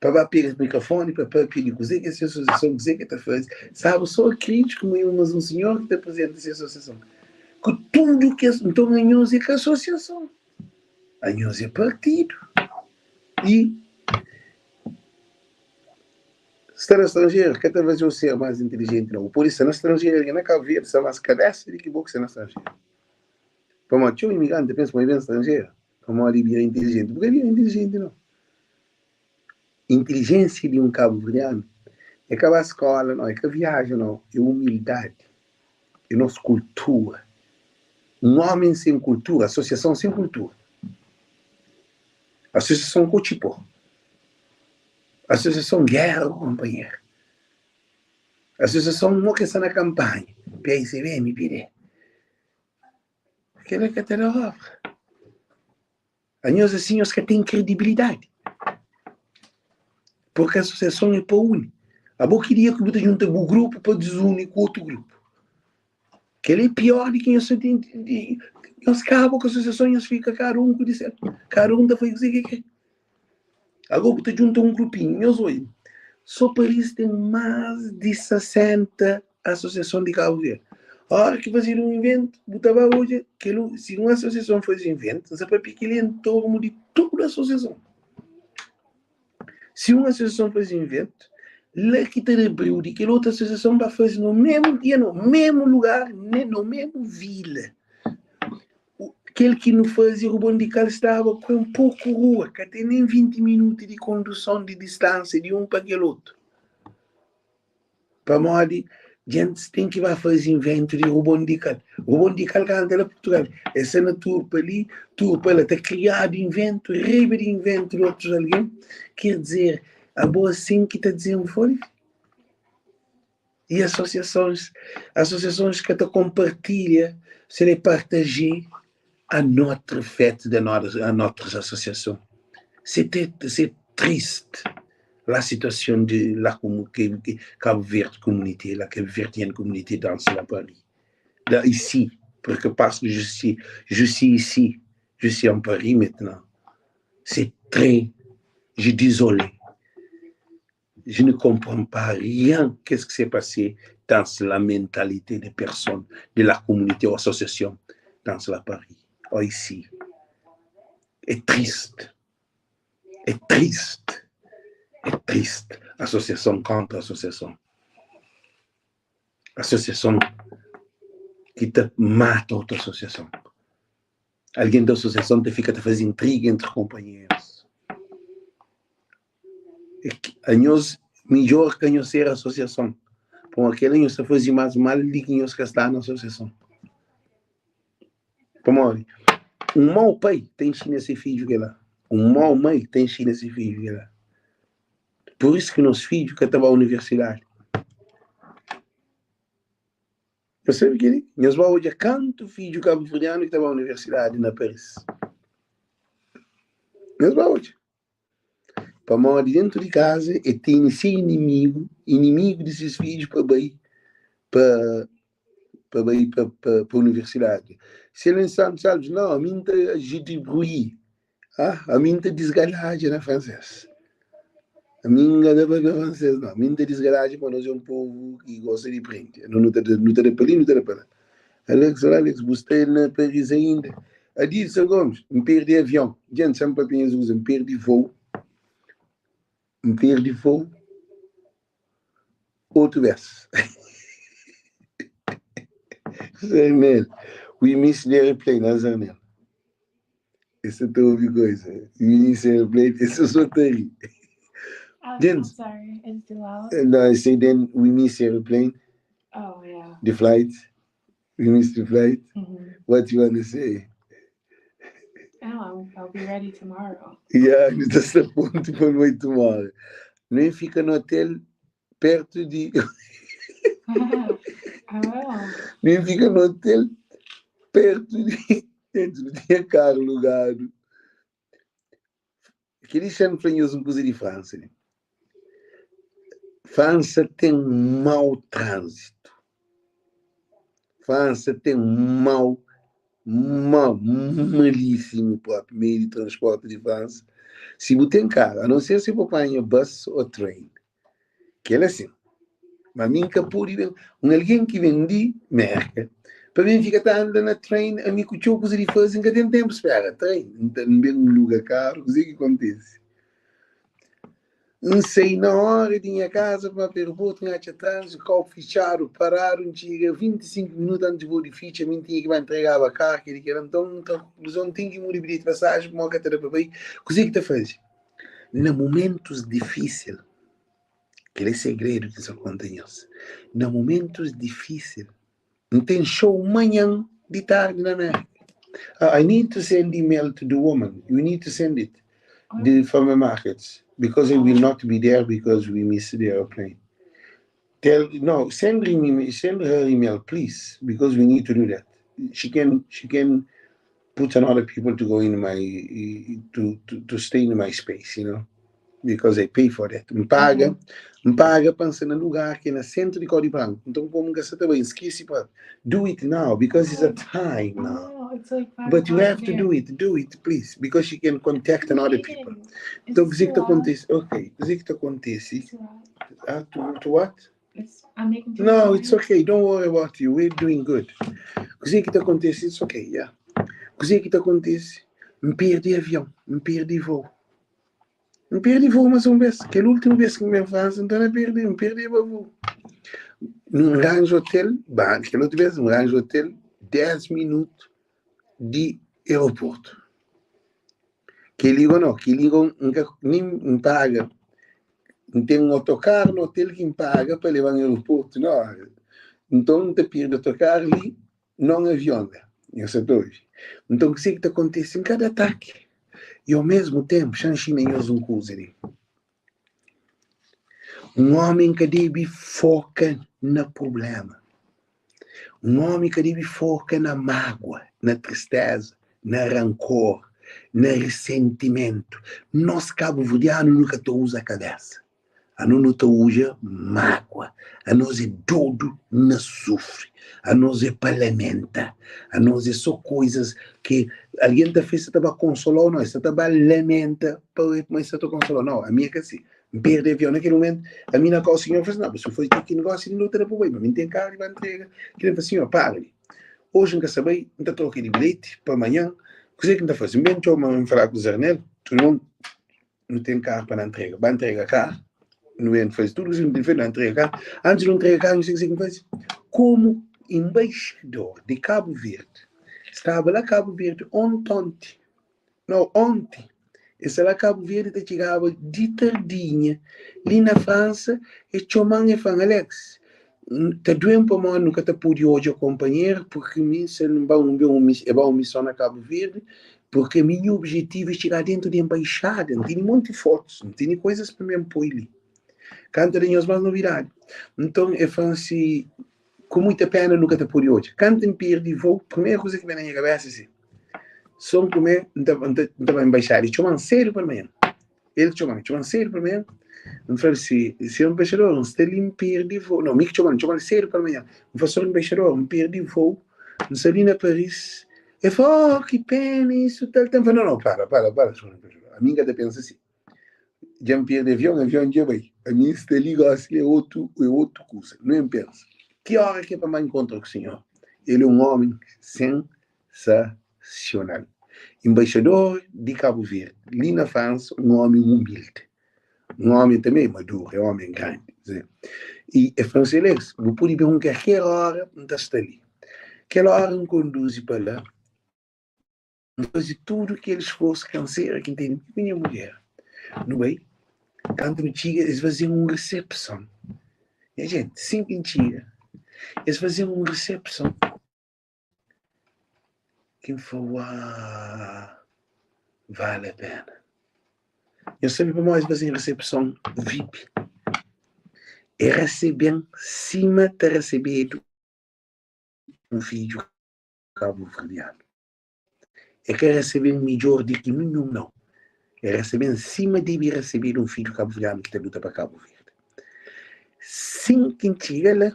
pa ba pega mikrofoni pa papia di kuzê ki é se asosiason, kuzê ki el ta faze. Staba sô Acrides ku mas un sinhor ki ta aprizenta se asosiason. Ku tudu kes, nton anhos é ka asosiason, anhos é partidu. I Sta na stranjeru ka ta faze-u ser más intilijenti nau. Bu pode sta na stranjeru i na Kabu Verdi sta más kabésa di ki bo ki sta na stranjeru. Pamodi txeu imigranti ta pensa ma e ben stranjeru pamodi e bira intilijenti. Bu ka bira intilijenti nau. Intilijénsia di un kabuverdianu é ka ba skóla nau, é ka viaja nau, é umildadi, é nos kultura. Un ómi sen kultura, asosiason sen kultura, asosiason kotxi-pó. Asosiason géra ku konpanheru. Asosiason mo ke sta na kanpanha, PICB, MPD. Kel-la ka ta da obra. Anhos asin nhos ka ten kredibilidadi. Purki asosiason é pa uni. Abo ki dia ki bu ta junta bu grupu pa dizuni ku otu grupu? Kel-la é pior di ki nhos sa ten nhos kaba ku asosiason nhos fika kada un ku di sel. Kada un ta faze kuzê ki kre. Agora bu ta djunta un grupinhu. Nhos oi, so Paris ten más di 60 asosiason di Kabu Verdi. Ora ki fazedu un iventu, bu ta ba odja kel si un asosiason faze iventu, N sa papia kel-li en tornu di tudu asosiason. Si un asosiason faze iventu, la ki ta da briu di kel otu asosiason ba faze no memu dia, no memu lugar, no memu vila. Kel ki nu faze Rubon di Kal staba ku un poku rua, ka ten nen 20 minutu di konduson di distansia di un pa kel otu. Pamodi djentis ten ki ba faze inventu di Rubon di Kal. Rubon di Kal kanta la Purtugal, es sta na turpa li, turpa la, ta kriadu inventu riba di inventu di otus algen. Ker dizer, abo asin ki ta dizenvolve? E asosiasons, asosiasons ka ta konpartilha, se le partager a notre fête de notre, a notre association. C'est c'est triste la situation de la Cabo Verde communauté, la Cabo Verdienne communauté dans la Paris. Là, ici, porque parce que je suis, je suis ici, je suis en Paris maintenant. C'est très, je désolé. Je ne comprends pas rien qu'est-ce qui s'est passé dans la mentalité des personnes de la communauté ou association dans la Paris, ou ici. É triste. É triste. É triste. Associação contra associação. Associação ki ta mata outra associação. Algen di asosiason ta fika ta faze intriga entri konpanherus. Anhos, midjór ka nhos ser asosiason, pamodi kel-la nhos ta faze más mal di ki nhos ka sta na asosiason. Pamodi un mau pai ta inxina se fidju kel-la, un mau mai ta inxina se fidju kel-la. Pur isu ki nos fidju ka ta ba universidadi. Nhos sabe kel-li? Nhos ba odja kantu fidju kabuverdianu ki ta ba universidadi na Paris. Nhos ba odja. Pamodi dentu di kaza e tene se inimigu, inimigu di ses fidju pa bai pa pa bai pa pa pa universidadi. Se el Santos Alves, não, ami N ta je debrouille, ah, ami N ta disgaladja na fransês. Ami N ka ta papia fransês não, ami N ta disgaladja pamodi nos é un povu ki gosta di prende. Nu ta nu ta da pa li, nu ta da pa la. Alex, olá Alex, bu sta na Paris ainda? Adilson Gomes, N perdi avion. Djent, xa-m papia nhas kuza, N perdi voo, N perdi voo otu bes. Zarnel, we miss the airplane, ah Zarnel. Es sa ta obi koisa. We miss the airplane, es sa so ta ri. Oh, Djent, I'm sorry, is it too loud? no, I say then we miss airplane, Oh, yeah. the flight. We miss the flight. What you wanna say? Oh, I'll be ready tomorrow. Yeah, nu ta sta prontu pa nu bai tomorrow. Nu em fika no hotel perto di I will. Nu em fika no hotel perto di Antes nu tinha carro lugadu. Kel-li xa-m fla nhos un kuza di Fransa li. Fransa ten mau tránzitu. Fransa ten mau, mau, malísimu própi meiu di transpórti di Fransa. Si bu ten karu, a non ser si bu panha bus ô train. Kel-la sin. Ma mi N ka pode ben. Un algen ki ben di Mérka pa ben fika ta anda na train, ami ku txeu kuza di faze, N ka ten ténpu spera train. N ta N ben luga karu, kuzê ki kontise? N sai na óra di nha kaza pa ba pa aeroportu, N atxa tránzitu, kau fitxadu, paradu, N txiga 25 minutu antis voo di fitxa, mi N tinha ki ba ntregaba karu, kel-li kel-la. Nton, N tra konkluzon, N ten ki muda bilheti di pasajen pamodi ka ta da pa bai. Kuzê ki ta faze? Na mumentus difísil, kel é segredu ki N sa konta nhos, na mumentus difísil, N ten show manhan di tardi na Mérka. I need to send email to the woman, you need to send it, the from the markets, because I will not be there because we miss the airplane. Tell, no, send him, send her email, please, because we need to do that. She can, she can put another people to go in my to, to, to stay in my space, you know, because I pay for that. N paga, N paga pa N sta na lugar ki é na sentru di Kódi Branku. Nton, komu N ka sta ta bai, N skese pa do it now because it's a time now. Oh, it's like 5 But you o'clock have to here. do it, do it, please, because she can contact I'm another people. leaving. Is Nton, this kuzê too ki ta loud? kontise? Ok, kuzê ki ta kontise? Too loud? Ah, to, to what? It's, I'm making too No, much it's noise. okay, don't worry about you, we're doing good. Kuzê ki ta kontise? It's okay, yeah. Kuzê ki ta kontise? N perdi avion, N perdi voo. N perdi voo más un bês. Kel últimu bês ki N ben Fransa, N torna perdi, N perdeba voo. N ranja otel, ba, kel otu bês N ranja otel 10 minutu di aeroportu. Kel-li go no, kel-li go N ka nin N paga. N ten un otokaru na otel ki N paga pa leba-m aeroportu na óra. Nton, N ta pirdi otokaru li, non avion la. Nhos sa ta obi? Nton, kuzê ki ta kontise? N ka da ataki. I au mesmu tenpu, xa N nxina nhos un kuza li. Un ómi ka debe foka na prubléma. Un ómi ka debe foka na mágua, na tristéza, na rankor, na risentimentu. Nos kabuverdianu nu ka ta uza kabésa. Anos nu ta uza mágua. Anos é dodu na sufri. Anos é pa lamenta. Anos é só koizas ki algen ta fla, el sa ta ba konsola-u, no, el sa ta ba lamenta pa obi kuma el sa ta konsola-u. No, ami é ka si. N perde avion na kel momentu, ami na kau sinhor fla si, no, bu faze ki negósiu li, no ta da pa bai, ma mi N ten karu di ba ntrega. Kel-li fla, sinhor, para li. Oji N ka sa bai, N ta troka di bilheti pa manhan. Kuzê ki N ta faze? N ben txoma, N fala ku Zarnel, tudu mon, nu ten karu pa na ntrega. Ba ntrega karu, nu ben faze tudu kuzê ki nu ten faze, nu ntrega karu. Antis di nu ntrega karu, nu sabe kuzê ki nu faze? Komu embaixador di Kabu Verdi. Staba la Kabu Verdi ontonti, nau, onti, e sta la Kabu Verdi ta txigaba di tardinha li na Fransa, e txoma-m e fla-m, Alex, ta due-m pamodi nu ka ta pode odja konpanheru, purki mi se N ba un ben e ba un mison na Kabu Verdi, purki ami nha objetivu é txiga dentu di enbaixada, N tene monti fotus, N tene koizas pa mi N poi li. Kantu da nhos más novidadi. Nton e fla-m si. Ku muita pena nu ka ta pode odja. Kantu N perde vou, primeru kuza ki ben na nha kabesa é si, so N kume, N ta N ta bai nbaixada. E txoma-m sedu palmanhan. El ki txoma-m, txoma-m sedu palmanhan. N fla-l si, Sinhor nbaixador, N sta li N perde vou. Nau, mi ki txoma-l, N txoma-l sedu palmanhan. N fla, Sinhor nbaixador, N perde vou, N sta li na Paris. El fla, Oh, ki pena, isu tal, tal. N fla, Nau, nau, para, para, para, sinhor nbaixador, ami N ka ta pensa si. Dja N perde avion, avion dja bai. Ami N sta li gosi li é otu, é otu kuza. Nu N pensa, ki ora ki é pa N ba inkontra ku sinhor? El é un omi sensasional. Embaixador di Kabu Verdi li na Fransa, un omi umildi. Un omi tanbe é maduru, é omi grandi. I el fla-m si, Alex, bu pode ben un kalker ora, N ta sta li. Kel ora N konduzi pa la. N faze tudu kel sforsu, kansera ki N tene ku nha mudjer. Nu bai, kantu nu txiga, es faze-m un resepson. Nha jenti, sin ki N txiga, es faze-m un resepson ki N fla, Uaa, vale a pena. Nhos sabe pamodi es faze-m resepson vip? E resebe-m sima ta resebedu un fidju kabuverdianu. E ka resebe-m midjór di ki ninhun, nau. E resebe-m sima debe resebedu un fidju kabuverdianu ki ta luta pa Kabu Verdi. Sin ki N txiga la,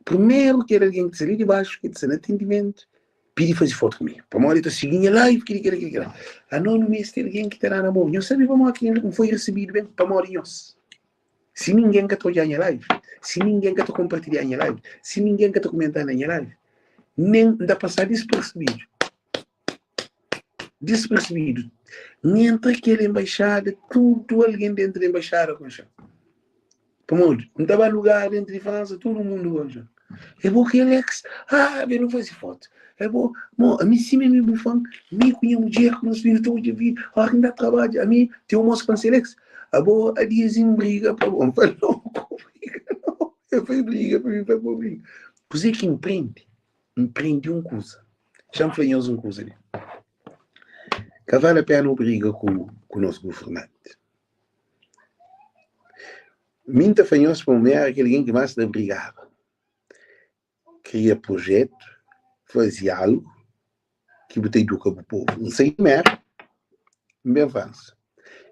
primeru kel algen ki ta sta li di baxu, ki ta sta na atendimentu, pidi faze fotu ku mi, pamodi el ta sigi nha live, kili, kila, kili, kila. Anos nu meste algen ki ta da na mon. Nhos sabe pamodi ki N foi resebidu ben? Pamodi nhos. Si ningen ka ta odja nha live, si ningen ka ta konpartilha nha live, si ningen ka ta kumenta na nha live, nen N ta pasa dispersebidu. Dispersebidu. N entra kel embaixada, tudu algen dentu di embaixada konxe-m. Pamodi? N ta ba lugar dentu di Fransa, tudu mundu konxe-m. É bo ki é Alex? Ah, ben nu faze fotu. É bo? Mo, ami sima mi bu fan, mi ku nha mudjer ku nos filhu ta odja vídiu, óra ki N ta trabadja, ami ten un mosu ki fla-m si, Alex, abo adias N briga pa bo. N fla, nau, ka briga nau. El fla, briga pa mi, N fla, bo briga. Kuzê ki N prende? N prende un kuza. Xa-m fla nhos un kuza li. Ka vale a pena bu briga ku ku nos governanti. Mi N ta fla nhos pa mi éra kel algen ki más ta brigaba. Kria projetu, faze algu ki bu ta iduka bu povu. N sai di Merka, N ben Fransa.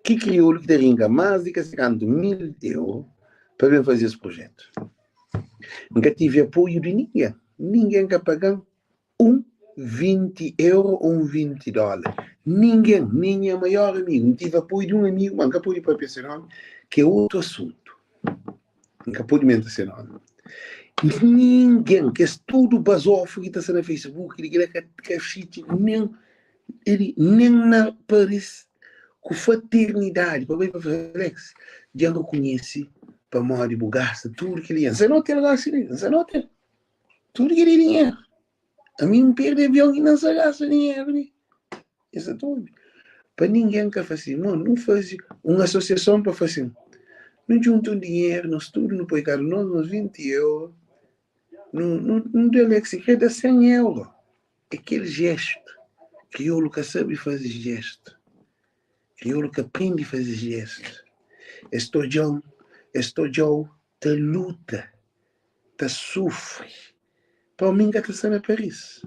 Ki kriolu ki ta rinka más di ka se kantu mil euru pa ben faze es projetu? N ka tive apoiu di ningen. Ningen ka paga-m un 20 euro ou un 20 dólar. Ningen, nen nha maior amigu. N tive apoiu di un amigu, ma N ka pode papia se nomi, ki é otu asuntu. N ka pode menta se nomi. Ningen, kes tudu bazofu ki ta sta na Facebook, di kila ka ka xiti nen ele nen na Paris ku fraternidadi pa bai pa fla Alex, dja N rekonhese pamodi bu gasta tudu kel dinheru. N sta na otel gosi li, N sta na otel. Tudu kel dinheru. Ami N perde avion i N sa gasta dinheru li. Es ta obi. Pa ningen ka fase, mo, nu faze un asosiason pa fase. Nu djunta un dinheru, nos tudu nu poi kada nos nos 20 euro. Nu, nu, nu da Alexi, kre da 100 euro. É kel jestu. Kriolu ka sabe faze jestu. Kriolu ka prende faze jestu. Es ta odja-m, es ta odja-u ta luta. ta sufri pa mi N ka ta sta na Paris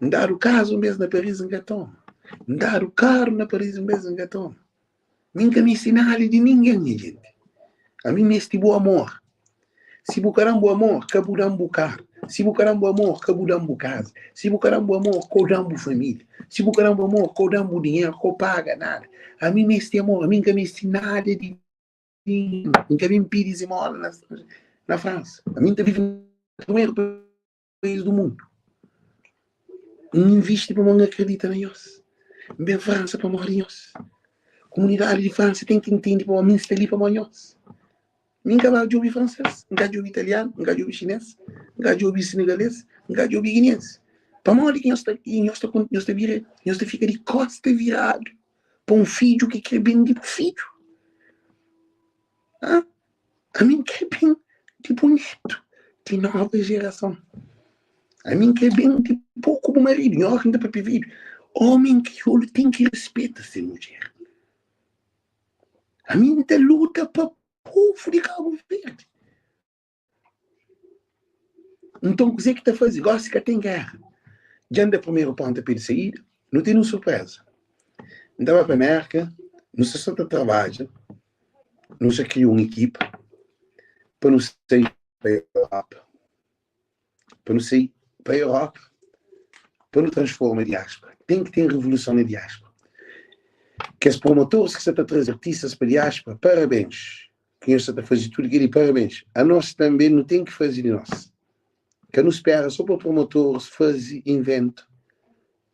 N dadu kaza un bes na Paris N ka toma N dadu karu na Paris un bes N ka toma Mi N ka meste nada di ningen nha jenti Ami N meste bu amor Si bu ka da-m bu amor ka bu da-m bu karu Si bu ka da-m bu amor ka bu da-m bu kaza Si bu ka da-m bu amor ka bu da-m bu familia Si bu ka da-m bu amor ka bu da-m bu dinheru ka bu paga nada Ami N meste amor ami N ka meste nada di N ka ben pidi zimola na, na Fransa. Ami N ta vive na primeru país do mundu. N invisti pamodi N akredita na nhos. N ben Fransa pamodi nhos. Komunidadi di Fransa ten ki ntende pamodi mi N sta li pamodi nhos. Mi N ka ba djobe fransês, N ka djobe italianu, N ka djobe xinês, N ka djobe senegalês, N ka djobe guineense. Pamodi ki nhos ta nhos ta nhos ta bira nhos ta fika di kosta viradu pa un fidju ki kre ben di bu fidju? Ha? Ami N kre ben di bu netu, di nova jerason. Ami N kre ben di bo ku bu maridu. Nha óra ki N ta papia vídiu, ómi kriolu ten ki rispeta se mudjer. Ami N ta luta pa povu di Kabu Verdi. Nton, kuzê ki ta faze? Gósi ka ten géra. Dja N da primeru ponta pé di saída. Nu ten un surpréza. N ta ba pa Mérka, nu sta sa ta trabadja, nu sta kria un ekipa pa nu sai pa Europa. Pa nu sai pa Europa, pa nu transforma diáspora. Ten ki ten revoluson na diáspora. Kes promotores ki sta ta traze artistas pa diáspora, parabéns. Ki nhos sta ta faze tudu kel-li, parabéns. Anos tanbe nu ten ki faze di nos. Ka nu spera so pa promotores faze inventu.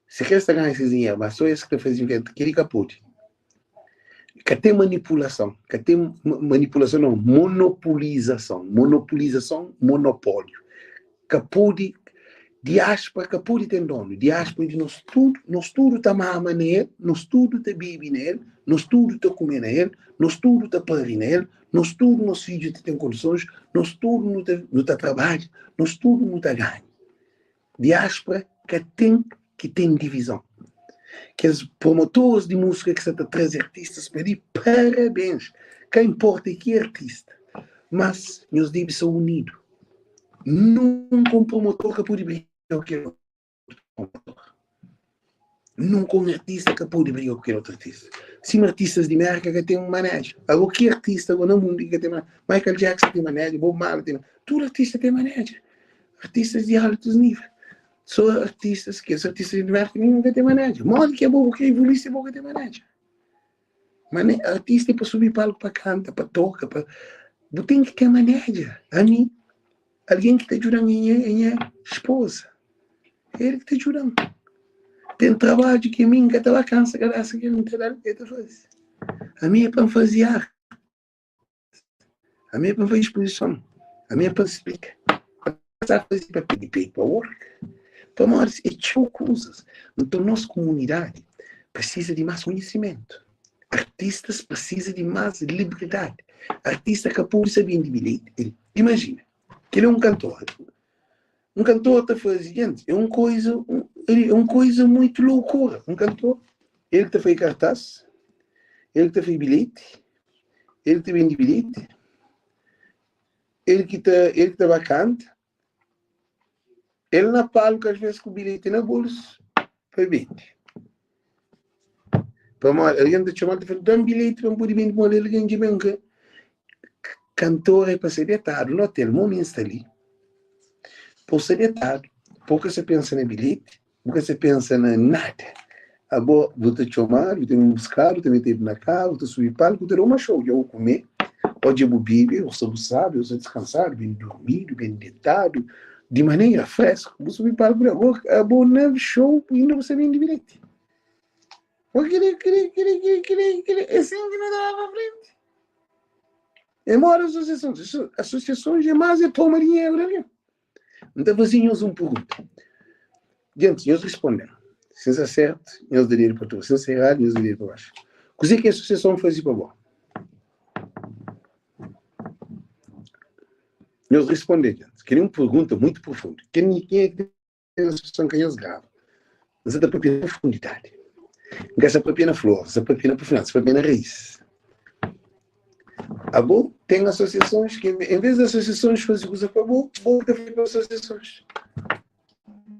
Si kre es ta ganha ses dinheru, ma so es ki ta faze inventu, kel-li ka pode. Ka ten manipulason, ka ten manipulason nau, monopolizason, monopolizason, monopóliu. Ka pode, diáspora ka pode ten donu, diáspora é di nos tudu, nos tudu ta mama na el, nos tudu ta bebe na el, nos tudu ta kume na el, nos tudu ta pari na el, nos tudu nos fidju ta ten kondisons, nos tudu nu ta nu ta trabadja, nos tudu nu ta ganha. Diáspora ka ten ki ten divizon. Kes promotores di múzika ki sa ta traze artistas pa li, parabéns! Ka inporta ki artista, mas nhos debe sta unidu. Nunka un promotor ka pode briga ku kel otu promotor. Nunka un artista ka pode briga ku kel otu artista. Sima artistas di Merka ka ten manager. Ago ki artista ago na mundu ki ka ten manager? Michael Jackson ten manager, Bob Marley ten manager. Tudu artista ten manager. Artistas di altus nível. So artistas, kes artistas di Merka ninhun ka ten manager. Modi ki abo bu kre evolui si bo ka ten manager? Mane, artista é pa subi palku pa kanta, pa toka, pa bu ten ki ten manager. Ami, algen ki ta djuda-m é nha, é nha esposa. El ki ta djuda-m. Ten trabadju ki ami N ka ta ba kansa kabesa ki el N ta da-l, el ta faze. Ami é pa N faze arte. Ami é pa N faze exposison. Ami é pa N splika. N sa faze pa pidi paperwork. Pamodi é txeu kuzas. Nton nos komunidadi presiza di más konhisimentu. Artistas presiza di más liberdadi. Artista ka pode sa bende bilheti. Imajina, kel é un kantor. Un kantor ta faze, gente, é un koiza, é un koiza muitu loukura. Un kantor, el ki ta faze kartás, el ki ta faze bilheti, el ki ta bende bilheti, el ki ta, el ki ta ba kanta, el na palku às ves ku bilheti na bolsu pa bende. Pamodi algen ta txoma-l ta fla-l, da-m bilheti pa N pode bende, pamodi algen dja ben ka. Kantor é pa ser detadu na otel, mo mi N sta li. Pa bu sta detadu, pa bu ka sta pensa na bilheti, bu ka sta pensa na nada. Abo bu ta txomadu, bu ta ben buskadu, bu ta metedu na karu, bu ta subi palku, bu ta da uma xou, dja bu kume, ô dja bu bebe, ô sta bu sabi, ô sta diskansadu, ben durmidu, ben detadu, di manera fresku, bu subi palku, abo, abo na xou inda bu sta bende bilheti. Ô kili, kili, kili, kili, kili, kili, é sin ki nu ta ba pa frenti. É moda asosiasons. Asosiasons é más é toma dinheru di algen. N ta faze nhos un pergunta. Gentis, nhos responde-m. Si N sta sertu, nhos da dedu pa riba. Si N sta eradu, nhos da dedu pa baxu. Kuzê ki asosiason faze pa bo? Nhos responde, gentis. Kel-li é un pergunta muitu profundu. Kenha ki ten asosiason ka nhos grava. N sa ta papia na profundidadi. N ka sa papia na flor, N sa papia na profundidadi, N sa papia na rais. Abo ten asosiasons ki en vez di asosiasons faze kuza pa bo, bo ki ta faze pa asosiasons.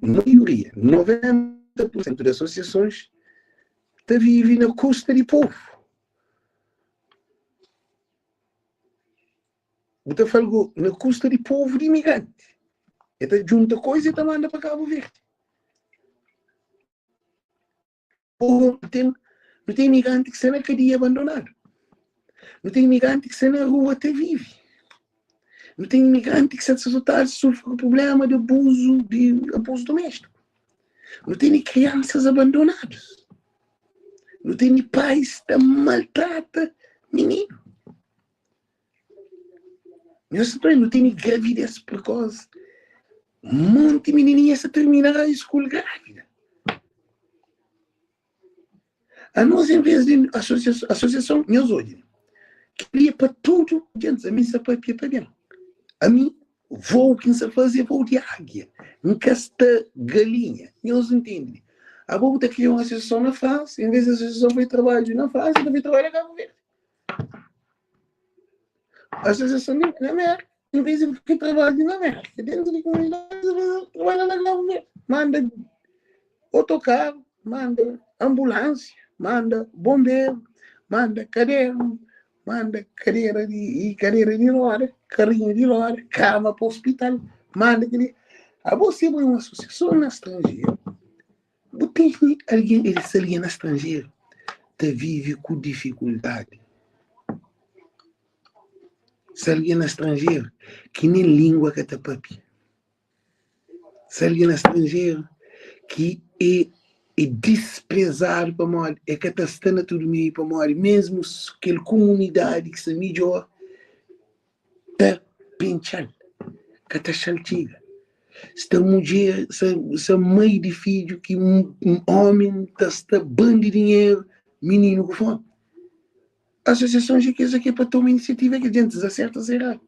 Maioria, 90 por sentu di asosiasons ta vive na kusta di povu. Bu ta fla algu na kusta di povu di imigranti. E ta djunta koiza e ta manda pa Kabu Verdi. Povu ten, nu ten imigranti ki sta na kadia abandonadu. Nu ten imigranti ki sta na rua ta vive. Nu ten imigranti ki sta ta sotadu, sufri ku problema di abuzu, di abuzu doméstiku. Nu tene kriansas abandonadus. Nu tene pais ta maltrata mininu. Nhos ta nu tene gravidez precoce. Monti minininha sa termina high school grávida. Anos en vez di asosiason, nhos odja, kel-li é pa tudu gentis. Ami N sa papia pa ben. Ami, vou ki N sa faze é vou di águia. N ka sta galinha. Nhos ntende? Abo bu ta kria un asosiason na Fransa, en vez di asosiason fai trabadju na Fransa, el ta fai trabadju na Kabu Verdi. Asosiason di na Mérka, en vez di fai trabadju na Mérka, dentu di komunidadi, trabadja na Kabu Verdi. Manda otokaru, manda anbulansia, manda bonberu, manda kadernu, manda kadera di kadera di roda, karinhu di roda, kama pa ospital, manda kili. Abo si bo é un asosiason na stranjeru, bu tene algen, el si algen na stranjeru ta vive ku difikuldadi. Si algen na stranjeru ki nen lingua ka ta papia. Se algen na stranjeru ki é é disprezadu pamodi é ka ta sta na tudu meiu pamodi mesmu kel kumunidadi ki sta midjor ta pintxa-l, ka ta xa-l txiga. Sta mudjer, sta mai di fidju ki omi ta sta bandi dinheru, mininu ku fomi. Asosiasons é kes ki é pa toma inisiativa, é kes djentis da sertu sa eradu.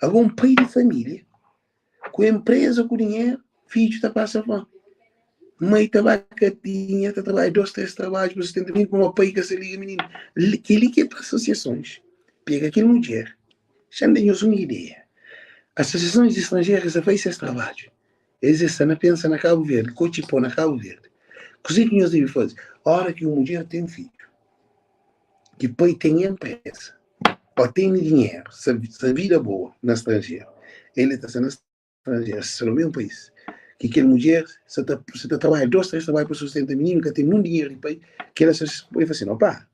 Ago un pai di familia ku enpreza ku dinheru, fidju ta pasa fomi. Mai ta ba katinha, ta trabadja dos, tres trabadju pa sustenta mininu, pamodi pai ka sa liga mininu. Keli ki é pa asosiasons pega kel mudjer. Xa-m da nhos un ideia. Asosiasons di stranjeru ka sa fai ses trabadju. Es es sta na pensa na Kabu Verdi, kotxi po na Kabu Verdi. Kuzê ki nhos debe faze? Ora ki un mudjer ten fidju, ki pai ten enpresa, ô tene dinheru, sa vida boa na stranjeru, el ta sta na stranjeru, sta na mesmu país ki kel mudjer, sa ta sa ta trabadja dos, tres trabadju pa sustenta mininu, ka ten nun dinheru di pai, kel asosiason pode fla sin, Opa,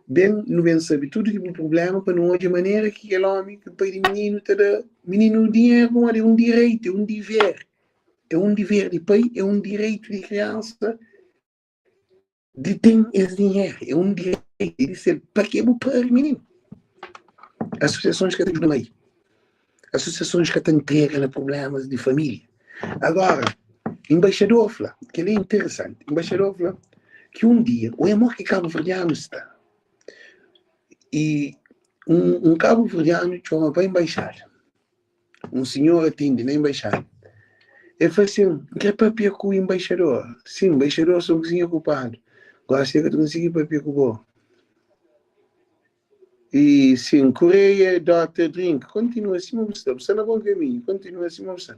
Ben, nu ben sabe tudu ki bu prubléma pa nu odja manera ki kel ómi ki pai di mininu ta da mininu dinheru pamodi é un direitu, é un diver. É un diver di pai, é un direitu di kriansa di ten es dinheru. É un direitu di ser pa ke bu pari mininu. Asosiasons ka ta djuda mai. Asosiasons ka ta ntrega na prublémas di família. Agora, embaixador fla, kel-li é interesanti, embaixador fla ki un dia, o é mo ki kabuverdianu sta, i un, un kabuverdianu txoma pa embaixada, un sinhor atende na embaixada, el fla sin, N kre papia ku embaixador. Sin, embaixador sta un kuzinha okupadu, gosi el ka ta konsigi papia ku bo. E sin, Kureia Dota Drink, kontinua sima bu sta, bu sta na bon kaminhu, kontinua sima bu sta.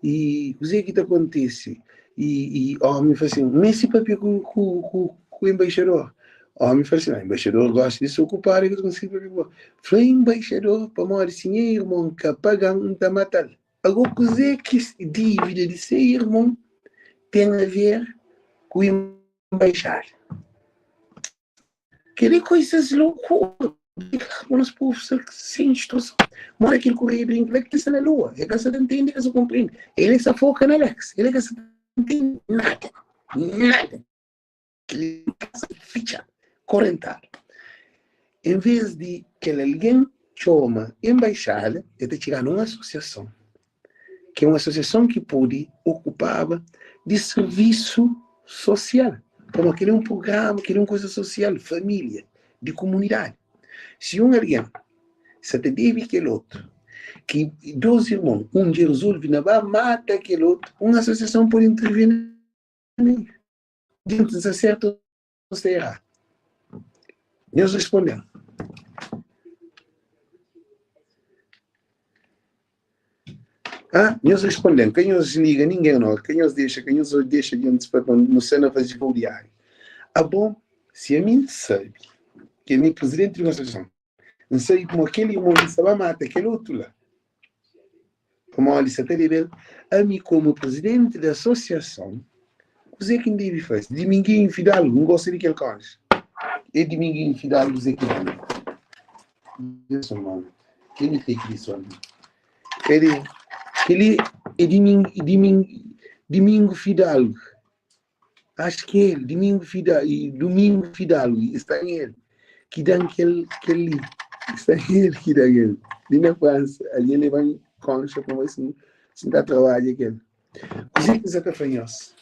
E kuzê ki ta kontise? E, e omi fla sin, N meste papia ku, ku, ku, ku embaixador. Omi fla sin, embaixador gosi di sta okupadu, el ka ta konsigi papia ku bo. Fla embaixador, pamodi si nha irmon ka paga-m, N ta mata-l. Agó kuzê ki dívida di se irmon ten a ver ku embaixada? Kel-li koisas lokura di klaru nos povu sta sen instruson. Mora kel kureia brinka la ki sta na lua, el ka sa ta ntende, ka sa konprende. El e sa foka na Alex, el ka sa ta ntende nada, nada. Kel ka sa fitxa, korentadu. En ves di kel algen txoma enbaixada, el ta txiga na un asosiason, ki é un asosiason ki pode okupaba di sirvisu sosial, pamodi kel-li é un prugrama, kel-li é un kuza sosial, família, di kumunidadi. Si un algen sa ta debe kel otu, ki dos irmon, un dja rezolve na ba mata kel otu, un asosiason pode intervir na meiu. Djintis, N sta sertu ô N sta eradu? Nhos responde-m. Ah, nhos responde-m, ka nhos liga ningen no, ka nhos dexa, ka nhos dexa djentis pa nu sta na faze voo diáriu. Abo, si ami N sabe ki ami é prizidenti di un asosiason, N sabe kuma kel irmon li sta ba mata kel otu la, pamodi sa ta debe-l, ami komu prizidenti di asosiason, kuzê ki N debe faze? Diminginhu Fidalgu, N gosta di kel konxe. É Diminginhu Fidalgu Zé ki manda. Deus manda. Kel ki di son. Kel kel é Dimingu Dimingu Dimingu Fidalgu. Acho que é ele, Dimingu Fidalgu, Domingo Fidalgu, está em ele. Que dan kel kel li. Está em ele que dan ele. Li na França, alguém leva concha para assim. Si N ta trabadja kel. Kuzê ki N sa ta fla nhos?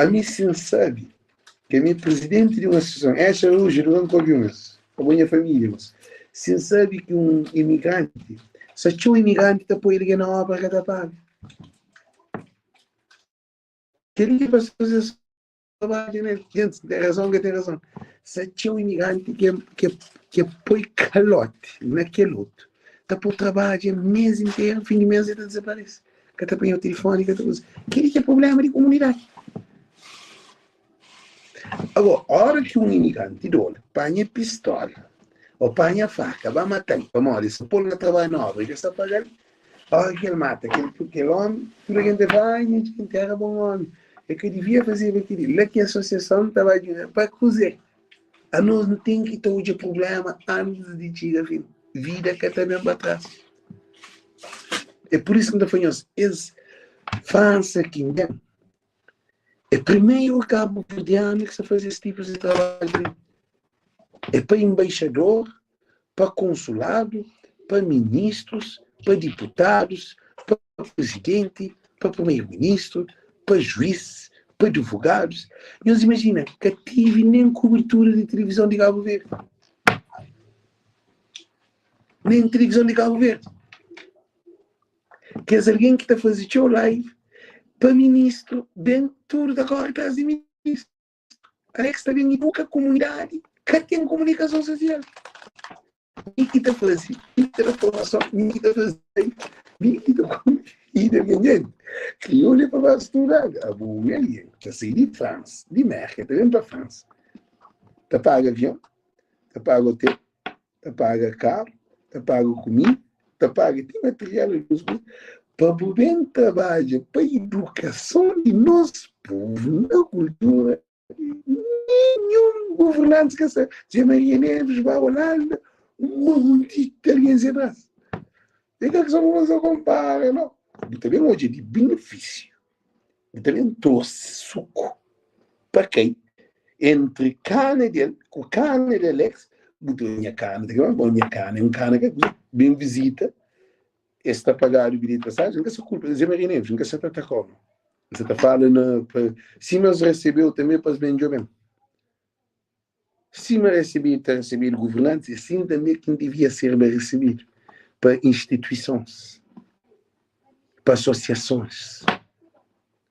Ami si N sabe ki ami é prizidenti di un asosiason, Exa Ruja, Duran Kobi Nhos, abo nha família nhos. Si N sabe ki un imigranti, sa txeu imigranti ta poi algen na obra ka ta paga. Kel-li ki é pa asosiason. Trabadja nel. Gentis, ten razon ka ten razon. Sa txeu imigranti ke, ke, ke poi kalote na kel otu. Ta pô trabadja mês interu, fim di mês el ta dezaparese. Ka ta panha o telefone, ka ta kuza. Kel-li ki é problema di komunidadi. Agora, ora ki un imigranti dodu panha pistola ou panha faka, ba mata-l, pamodi el sta pô-l na trabadja na obra, el ka sta paga-l, Ora ki el mata kel kel omi, tudu algen ta fla, Ai, nha djenti éra bon omi, el ka divia fazeba kel-li. La ki asosiason ta ba djuda. Pa kuzê? Anos nu ten ki ta odja prubléma antis di txiga fin. Vida ka ta ben pa tras. É pur isu ki N ta fla nhos, es Fransa ki N ben, é primeru kabuverdianu ki sta faze es tipus di trabadju li. É pa enbaixador, pa konsuladu, pa ministrus, pa diputadus, pa prizidenti, pa primeru-ministru, pa juís, pa advogadus. Nhos imajina, ka tive nen kubertura di tilivizon di Kabu Verdi. Nen tilivizon di Kabu Verdi. Kes algen ki ta faze txeu live, pa ministru, ben, tudu ta kóre tras di ministru. Alex ta ben iduka komunidadi, ka ten komunikason sosial. Mi ki ta faze, mi ki ta da formason, mi ki ta faze, mi ki ta konvida algen. Gente, kriolu é pa ba studa, abo un algen ta sai di Fransa, di Merka, ta ben pa Fransa, ta paga avion, ta paga hotel, ta paga karu, ta paga kumida, ta paga ti material e tudu kuza, pa bu ben trabadja pa idukason di nos povu na kultura, ninhun governanti ka sa. Zé Maria Neves ba Holanda, un monti di algen se tras. E ka so pa sa konpara, no. Bu ta ben odja di benefisiu, bu ta ben torse suku pa kai entri kana del ku kana di Alex, bu ta nha kana ta kema, bom nha kana é un kana ka kuza, ben visita, es ta pagadu bilheti pasajen, nka sa kulpa, Zé Maria Neves, nka sa ta atakau no, nsa ta fala na pa sima es recebeu tambe pa es ben djoben, sima recebidu ta recebidu governantis, é sin tambe ki devia serba recebidu pa instituisons, pa asosiasons.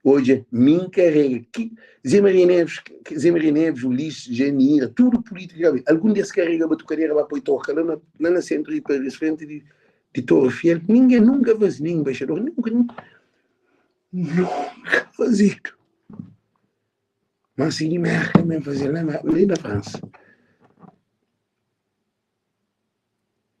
Odja, mi N karega ki Zé Maria Neves, Zé Maria Neves, Ulisses, Janira, tudu pulítiku ki bai, algun des karega batukadeira ba poi toka la na, la na sentru di Paris, frenti di, di Torre Eiffel? Ningen nunka faze, nin embaixador, nunka, nunka fazedu. Mas si di Merka ben faze la na, li na Fransa.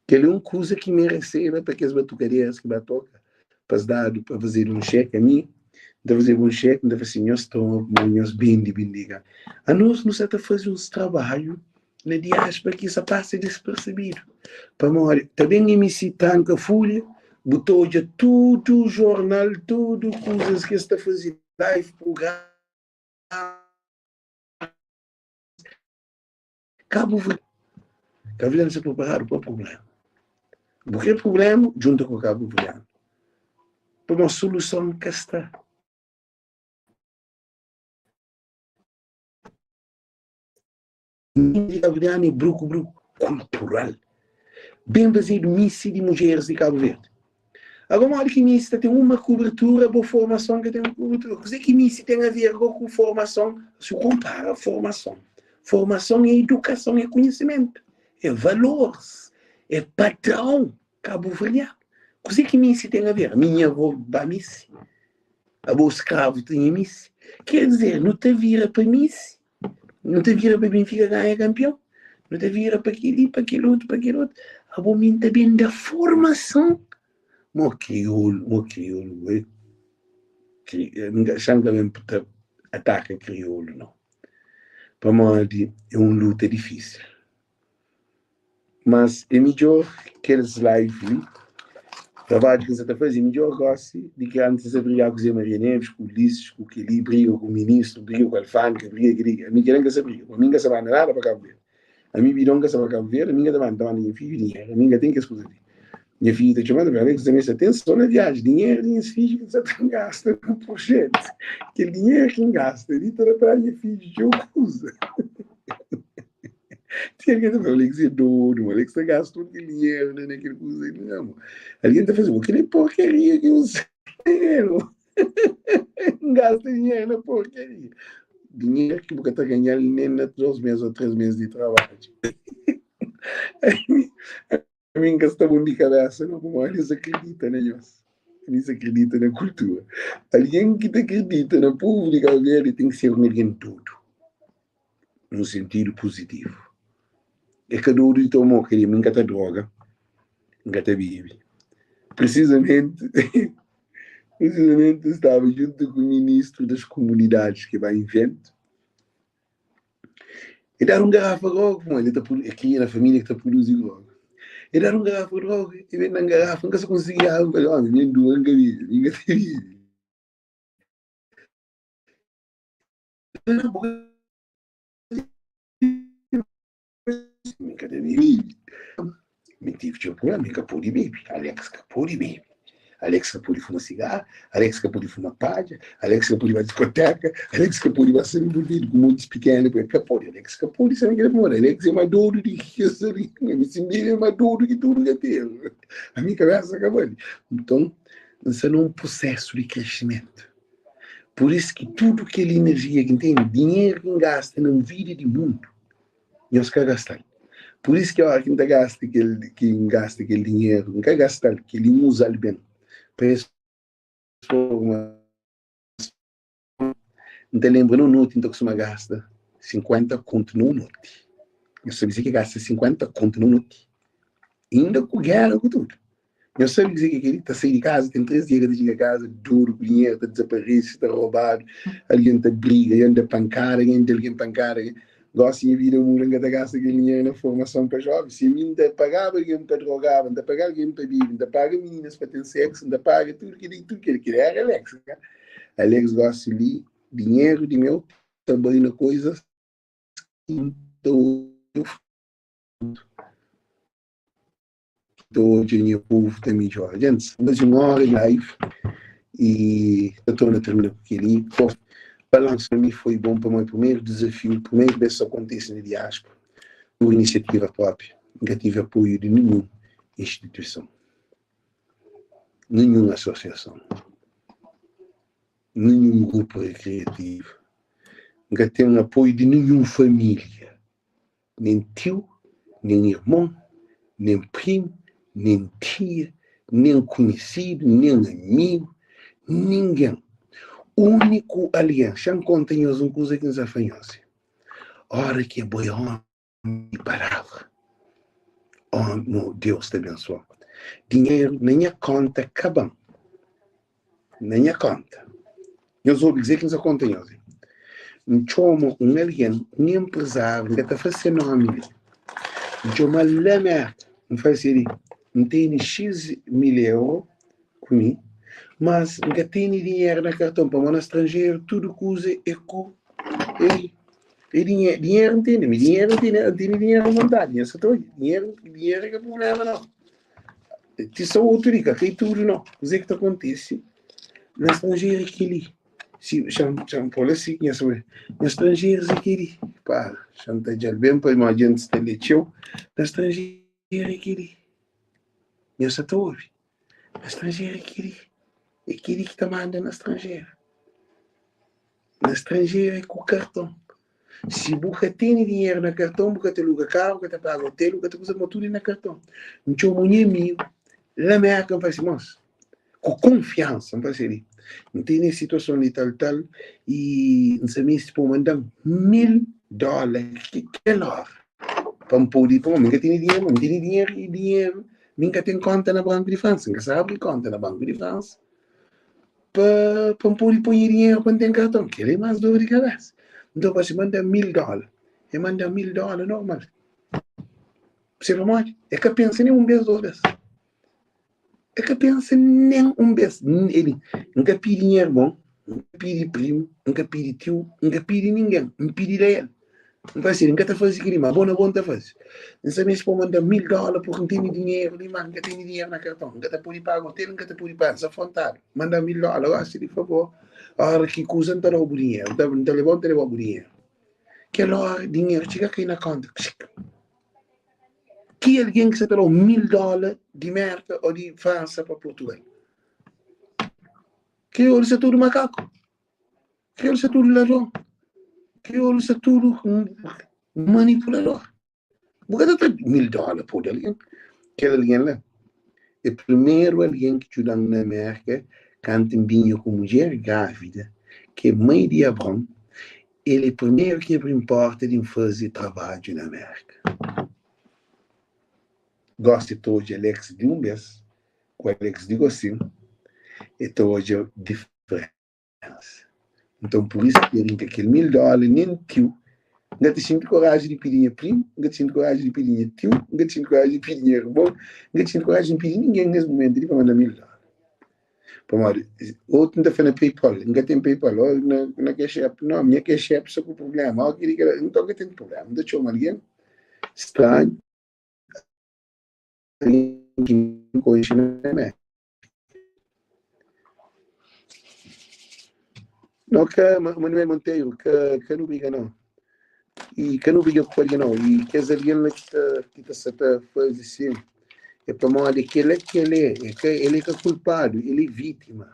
Kel é un kuza ki mereseba pa kes batukaderas ki ba toka, pa es dadu pa fazedu un xeki. Ami, N ta fazeba un xeki, N ta fla si, nhos toma pamodi nhos bende bindega. Anos nu sa ta faze uns trabadju na diáspora ki sa pasa dispersebidu. Pamodi ta ben MC tranka fulha, bu ta odja tudu jornal, tudu kuzas ki es ta faze live, prugrama. Kabu Verdi Kabu Verdianu sta preparadu pa prublema. Bu kre prublema, djunta ku Kabu Verdianu. Pamodi soluson ka sta. Di Kabu Verdianu é bruku bruku kultural. Ben fazedu misi di mudjeris di Kabu Verdi. Agora modi ki misi ta ten uma kubertura, bo formason ka ten uma kubertura. Kuzê ki misi ten a ver go ku formason? Si bu konpara formason, formason é idukason, é konhisimentu, é valores, é padrão kabuverdianu. Kuzê ki misi ten a ver? Mi nha avô ba misi, abo skravu tinha misi. Ker dizer, nu ta vira pa misi, nu ta vira pa Benfica ganha kanpion, nu ta vira pa kel-li, pa kel otu, pa kel otu. Abo mi N ta ben da formason. Mo kriolu, mo kriolu, e kri, xa N ka ben ta ataka kriolu nau, pamodi é un luta difísil. Mas é midjor kel live li, trabadju ki N sa ta faze é midjor gosi di ki antis N sa briga ku Zé Maria Neves, ku Ulisses, ku kel-li, briga ku ministru, briga ku alfândega, briga kel-li. Ami kel-la N ka sa briga, ami N ka sa manda nada pa Kabu Verdi. Ami bidon N ka sa pa Kabu Verdi, ami N ka ta manda, ta manda nha fidju dinheru, ami N ka ten kes kuza li. Nha fidju ta txoma-m, ta fla, Alex, ta meste atenson na viaji. Dinheru di nhas fidju ki N sa ta gasta na projetu. Kel dinheru ki N gasta li ta da pa da nha fidju txeu kuza. Ti algen ta fla, Alex é dodu, Alex ta gasta tudu kel dinheru na kel kuza li. Não, algen ta fla assim, kel porcaria ki N dinheru. N gasta dinheru na porcaria. Dinheru ki bu ka ta ganha-l nen na 2 mês ô 3 mês di trabadju. Ami N ka sta bon di kabesa no, pamodi es akredita na nhos. Ami es akredita na kultura. Algen ki ta akredita na povu di Kabu Verdi ten ki ser un algen dodu, nun sentidu puzitivu. É ka dodu di toma kel-li, mi N ka ta droga, N ka ta bebe. Prisizamenti, prisizamenti N staba djuntu ku ministru das komunidadis ki ba inventu. E dadu un garafa grogu, pamodi el ta produ, el kria na família ki ta produzi grogu. E dadu un garafa grogu, e ben da-m garafa, N ka sa konsigi agu, N fla, omi, mi N dura, N ka bibi, mi N ka ta bibi. Mi N ka ta bibi. Mi tive txeu prubléma, mi ka pode bebe, Alex ka pode bebe, Alex ka pode fuma sigaru, Alex ka pode fuma padja, Alex ka pode ba diskoteka, Alex ka pode ba ser envolvidu ku montis pikenu, el ka pode, Alex ka pode sabe kila pamodi Alex é más dodu di ki kes ali, mi si N bebe é más dodu ki tudu ki ten, ami kabesa ka bali. Nton, N sta na un prusésu di kresimentu, pur isu ki tudu kel inerjia ki N tene, dinheru ki N gasta na un vida di mundu, Nhos ka gasta-l. Pur isu ki óra ki N ta gasta kel ki N gasta kel dinheru, N ka gasta-l, kel-li N uza-l ben pa es formason. N ta lenbra na un noti N ta kustuma gasta 50 kontu na un noti. Nhos sabe kuzê ki é gasta 50 kontu na un noti? Inda ku géra ku tudu. Nhos sabe kuzê ki é kel-li? Ta sai di kaza, ten 3 dia ka ta txiga kaza, duru ku dinheru, ta dizaparese, ta robadu, algen ta briga, algen da pankada, algen da algen pankada. Gósi nha vida muda, N ka ta gasta kel dinheru na formason pa jóvens. Si ami N ta pagaba algen pa drogaba, N ta paga algen pa bebe, N ta paga mininas pa ten séksu, N ta paga tudu kel-li, tudu kel-li. Kel-li éra Alex, ka? Alex gósi li, dinheru di meu ta bai na koizas ki N ta odja futuru. Ta odja nha povu ta midjora. Gentis, N faze un óra di live y ta torna termina ku kel-li. Balansu pa mi foi bon pamodi primeru dizafiu, primeru bes sa kontise na diáspora por inisiativa própria. N ka tive apoiu di ninhun instituison, ninhun asosiason, ninhun grupu rekriativu. N ka ten apoiu di ninhun família. Nen tiu, nen irmon, nen primu, nen tia, nen kunhisidu, nen amigu, ningen. Úniku algen, xa-m konta nhos un kuza ki N sa fla nhos, óra ki abo é ómi di palavra, ómi, Deus ta bensua-u. Dinheru na nha kónta kaba-m. Na nha kónta. Nhos obi kuzê ki N sta konta nhos. N txoma un algen, un enprezáriu, N ka ta fla se nómi li. N txoma-l la Mérka. N fla-l si li, N tene xis mil euro ku mi, mas N ka tene dinheru na karton, pamodi na stranjeru tudu kuza é ku ei. É dinheru, dinheru N tene, mi dinheru N tene, N tene dinheru avontadi, nhos ka ta odja. Dinheru, dinheru é ka prubléma nau. Ti sa otu li, ka kai tudu nau. Kuzê ki ta kontise na stranjeru é kel-li. Si xa-m pô-l asi, nha sabe. Na stranjerus é kel-li. Pa, xa-m tadja-l ben pa ma djentis ta lé txeu. Na stranjeru é kel-li. Nha sa ta obi. Na stranjeru é kel-li. É kel-li ki ta manda na stranjeru. Na stranjeru é ku karton. Si bu ka tene dinheru na karton, bu ka ta luga karu, bu ka ta paga otel, bu ka ta kuza, ma tudu é na karton. N txoma un nha amigu la Merka, N fla si, Mos, ku konfiansa, N fla si li, N tene es situason li tal tal i N sta meste pa bu manda-m 1000 dóla kel óra pa N pode, pamodi mi N ka tene dinheru, mi N tene dinheru i dinheru mi N ka ten konta na Banku di Fransa, N ka sa abri konta na Banku di Fransa. Pa pa N pode poi nha dinheru pa N ten karton. Kel-li é más dor di kabésa. Nton, fla si, manda-m 1000 dóla. E manda-m 1000 dóla normal. Se pamodi? E ka pensa nen un bês, dos bês. E ka pensa nen un bês. Eli, N ka pidi nha irmon, N ka pidi primu, N ka pidi tiu, N ka pidi ningen. N pidi-l a el. N fla si, N ka ta faze kel-li, má bo na bo N ta faze. N sta meste pa bu manda-m 1000 dóla purki N tene dinheru li, má N ka tene dinheru na karton. N ka ta pode paga otel, N ka ta pode paga, N sta frontadu. Manda-m 1000 dóla gósi di favor. Óra ki kuza N ta da-u bu dinheru. N ta leba-u, N ta leba-u bu dinheru. Kel óra, dinheru txiga kai na kónta. Ki algen ki sta ta da-u 1000 dóla di Mérka ô di Fransa pa Purtugal? Kriolu sta tudu makaku. Kriolu sta tudu ladron. Kriolu sta tudu manipulador. Bu ka ta tra 1000 dóla pa da algen. Kel algen la é primeru algen ki djuda-m na Mérka kantu N binha ku mudjer grávida, ki é mai di Abron. El é primeru ki abri-m pórta di N faze trabadju na Mérka. Gosi ta odja Alex di un bês ku Alex di gosin, el ta odja diferénsa. Nton, pur isu ki el rinka kel 1000 dóla, nen tiu N ka ta xinti koraji di pidi nha primu, N ka ta xinti koraji di pidi nha tiu, N ka ta xinti koraji di pidi nha irmon, N ka ta xinti koraji di pidi ningen nes mumentu li pa manda 1000 dóla. Pamodi, otu N ta fla na PayPal, N ka ten PayPal, ô na Cash App, nau, nha Cash App sta ku prubléma, ô kili kila, nton N ka ten prubléma, N ta txoma algen stranhu, algen ki N konxe na Mérka. No ka Manuel Monteiro, ka nu briga nau. I ka nu briga ku algen nau. I kes algen la ki ta sa ta faze si é pamodi kel-la ki el é. É ka, el é ka kulpadu, el é vítima.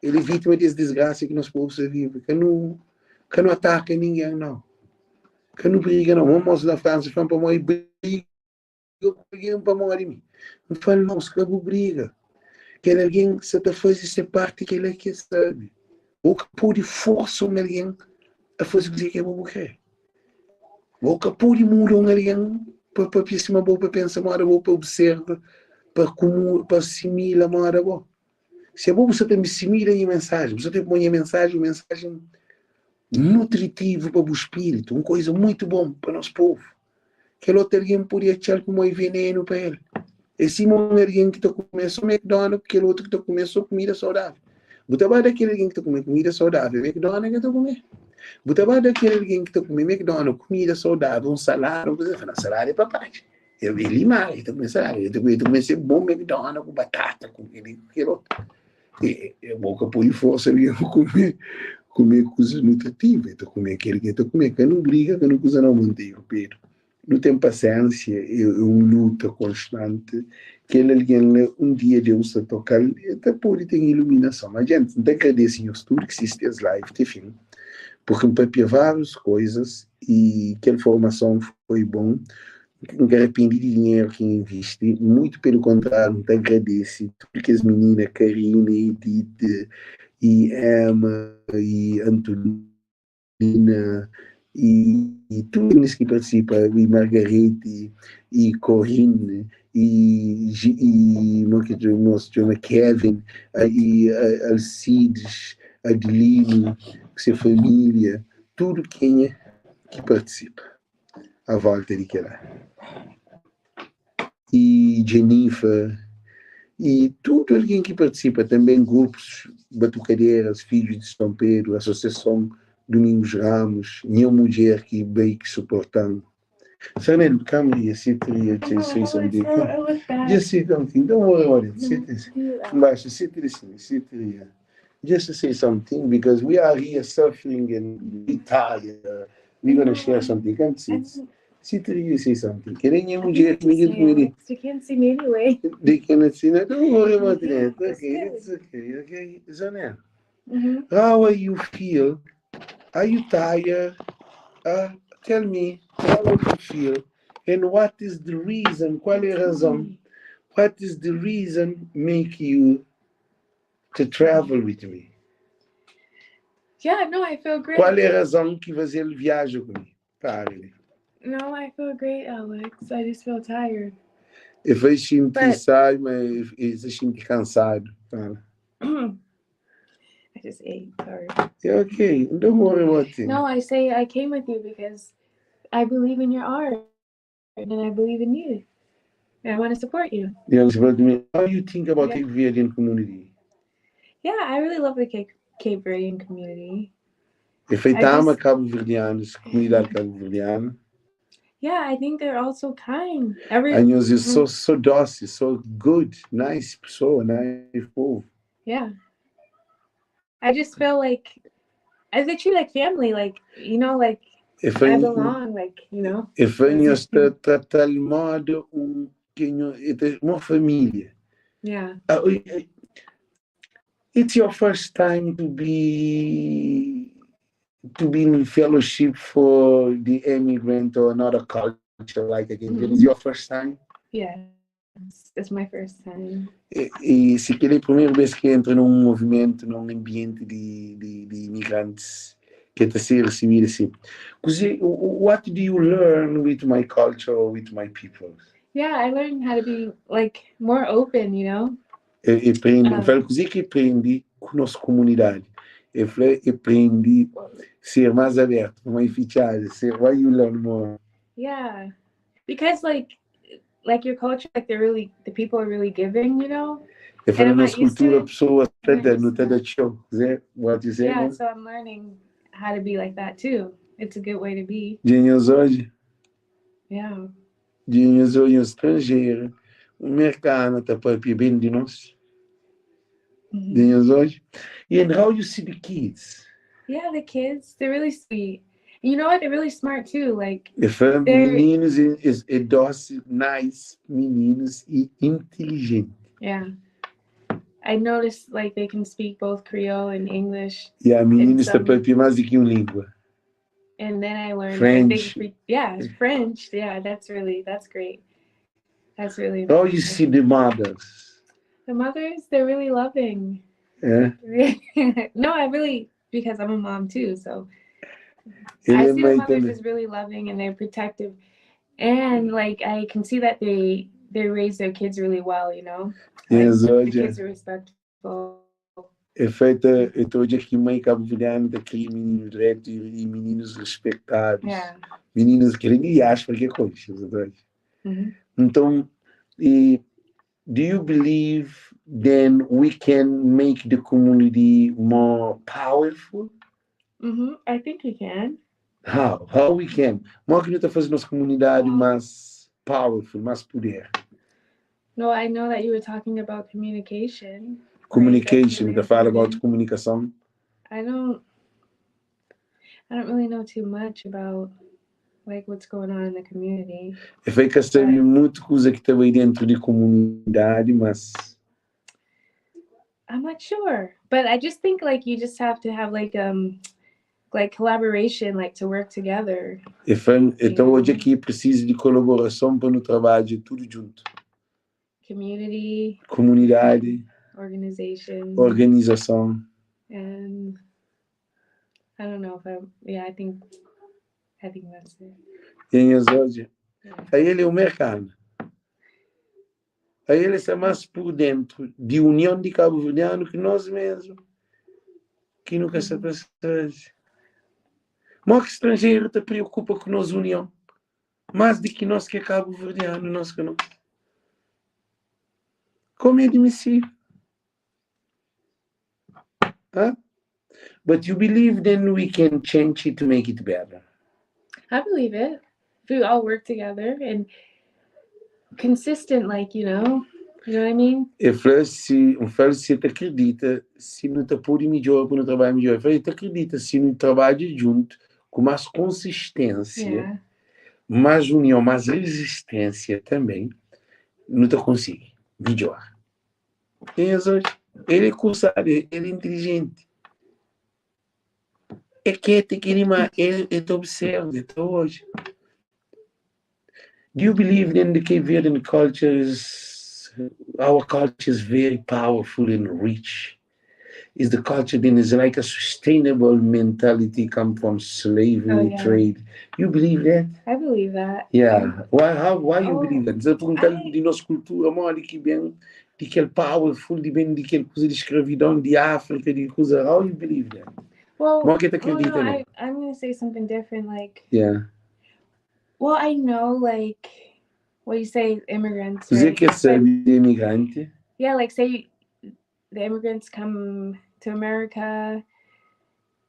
El é vítima des disgrasa ki nos povu sa vive. Ka nu ataka ningen nau. Ka nu briga nau. Un mosu na Fransa fla-m pamodi briga ku algen pamodi mi. N fla-l, Mosu, ka bu briga. Kel algen sa ta faze se parti, kel-la ki el sabe. Bo ka pode forsa un algen a faze kuzê ki abo bu krê. Bo ka pode muda un algen pa papia sima bo, pa pensa moda bo, pa observa, pa asimila moda bo. Si abo bu sa ta asimila nha mensajen, bu sa ta poi nha mensajen un mensajen nutritivu pa bu spiritu, un koza muitu bon pa nos povu. Kel otu algen pode atxa-l kuma é venenu pa el. É sima un algen ki ta kume sô McDonald's ku kel otu ki ta kume sô kumida saudável. Bu ta ba da kel algen ki ta kume kumida saudável McDonald's ki el ta kume. Bu ta ba da kel algen ki ta kume McDonald's kumida saudável, un salada, un kuza, el fla, salada é pa padja. El é limara, el ta kume salada, el ta kume se bon McDonald's ku batata, ku kel-li, ku kel otu. E bo ka pode forsa algen kume kume kuzas nutritivu, e ta kume kel ki e ta kume. Ka nu briga, ka nu kuza nau, Monteiro Pedro. Nu ten pasiensia, é un luta konstanti. Kel algen la, un dia Deus ta toka-l, e ta pode ten iluminason. Ma djenti, N ta agradese nhos tudu ki sisti es live ti fin, purki N papia várius koizas i kel formason foi bon. N ka rapende di dinheru ki N invisti, muitu pelu kontráriu, N ta agradese tudu kes minina, Karina, Edite, i Ema, i Antolina, i tudu minis ki partisipa, i Margarete, i Corine, i Kevin, i Alcides, Adelino ku se família, tudu kenha ki partisipa. A volta di kela. I Jennifer i tudu algen ki partisipa tanben grupus batukaderas fidjus di São Pedro asosiason Domingos Ramos nha mudjer ki bai ki suportan Fernando come here sit here just say something just say something don't worry about it sit embaixo sit sit here just to say something because we are here suffering and we tired we gonna share something come sit sit here you say something Querem minha mulher ninguém You can't see me anyway. They cannot see that. Don't worry about that. Okay, it's okay. Okay, Zanel, how are you feel? Are you tired? Tell me how you feel and what is the reason? Qual é a razão? What is the reason make you to travel with me? Yeah, no, I feel great. Qual é a razão que você viaja comigo? Pare. No, I feel great, Alex. I just feel tired. Eu fui sentir sai, mas eu senti cansado. Fala. I just ate. Sorry. Yeah, okay, don't worry about it. No, I say I came with you because I believe in your art and I believe in you. And I want to support you. Yeah, but me, how you think about Cape Verdean community? Yeah, I really love the Cape Verdean community. E foi I ama just cabo-verdianos, comunidade cabo-verdiana. Yeah, I think they're all so kind. Every Anhos é so, so dócil, so good, nice pessoa, nice povo. Yeah. I just feel like I they treat like family, like like E foi, I belong, like. E foi nhos ta tratar modo um que uma família. It's your first time to be in fellowship for the immigrant or another culture like again. It's your first time? Yeah. It's my first time. E se aquele é a primeira vez que entra num movimento, num ambiente de imigrantes que está a ser recebido assim. Because what do you learn with my culture or with my people? Yeah, I learned how to be like more open. E aprendi, Ah. um coisa que aprendi com a nossa comunidade. Eu falei, aprendi ser mais aberto, mais fechado, ser why you learn more. Yeah. Because like your culture, like the people are really giving. Eu falei, I'm not nossa cultura, a pessoa está dando, used está dando show. What you say? Yeah, so I'm learning how to be like that too. It's a good way to be. Dinhos hoje, dinhos hoje, um estrangeiro, o mercado está para bem de nós. Dinhos hoje. And how you see the kids? Yeah, the kids, they're really sweet. And you know what? They're really smart too. Like Eu falo, meninos e doce, nice meninos e inteligentes. Yeah. I noticed like they can speak both Creole and English. E a meninos está para mais do que uma língua. And then I learned French. Like, yeah, French. Yeah, that's great. That's really How you see the mothers? The mothers, they're really loving. Yeah. No, I really, because I'm a mom too, so I see the mothers as really loving and they're protective. And like I can see that they raise their kids really well. Like, the kids are respectful. É feita, eu estou hoje aqui mãe cabo-verdiana da cria meninos direto e meninos respeitados. Meninos querendo e acho que é coisa. Então, e, do you believe then we can make the community more powerful? I think we can. How? How we can? Como que está fazendo nossa comunidade mais powerful, mais poder? No, I know that you were talking about communication. Communication, Right? the fala about comunicação. I don't really know too much about like what's going on in the community. Eu falei que sabe muito coisa que está aí dentro de comunidade, mas I'm not sure, but I just think like you just have to have like collaboration, like to work together. Eu falei, então hoje aqui preciso de colaboração para no trabalho tudo junto. Community, Comunidade, organization, organização. And I don't know if I yeah, I think that's it. Tem as hoje. Yeah. Aí ele é o mercado. Aí ele está mais por dentro de união de cabo-verdiano que nós mesmos. Que nunca se atrás. Mas que estrangeiro te preocupa com nós união. Mais do que nós que é cabo-verdiano, nós que não. Como é admissível? Huh? But you believe then we can change it to make it better? I believe it. If we all work together and consistent, like, you know what I mean? Eu falei, se, eu falo, se te acredita, se não te pode melhor, para não trabalhar melhor. Eu falei, te acredita, se não trabalha junto, com mais consistência, mais união, mais resistência também, não te consegue melhor. Tem as hoje. Ele é cursado, ele é inteligente. É que tem que animar, ele te observa até hoje. Do you believe in the Cape Verdean culture is, our culture is very powerful and rich? Is the culture then is like a sustainable mentality come from slavery, trade? You believe that? I believe that. Yeah. Why, how, why you Oh, believe that? Você perguntar de nossa cultura, mole que bem, de aquele powerful, de bem, de aquele coisa de escravidão de África, de coisa. How you believe that? Well, Como que te well, acredita, no, né? I'm gonna say something different. Like, well, I know, like, well, you say immigrants, Dizer right? que é sabe de imigrante. Yeah, like say the immigrants come to America.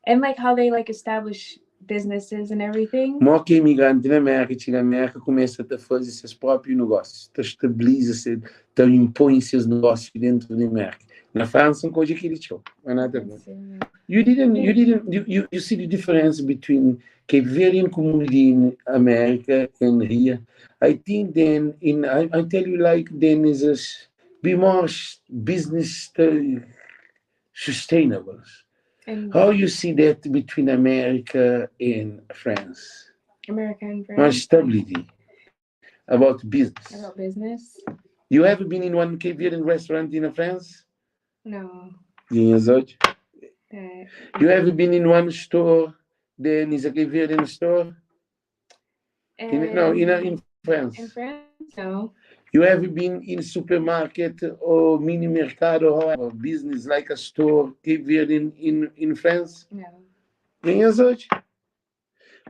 And like how they like establish businesses and everything. Mó ki imigranti na Mérka txiga Mérka kumesa ta faze ses própi nogósiu, ta stabiliza se, ta inpoi ses negósiu dentu di Mérka. Na Fransa N ka odja kel-li txeu, mas nada a ver. You didn't, you didn't, you, you, you see the difference between Cape Verdean community in America and here? I think then in, I, I tell you like then is a, be more business sustainable. And How you see that between America and France? America and More France stability about business. about business? You ever been in one Cape Verdean restaurant in France? No. Yes, That You ever been in one store? Then is a Cape Verdean store? In, no, in, in France. In France, no. You ever been in supermarket or mini mercado or business like a store Cape Verdean in France? No. Yes,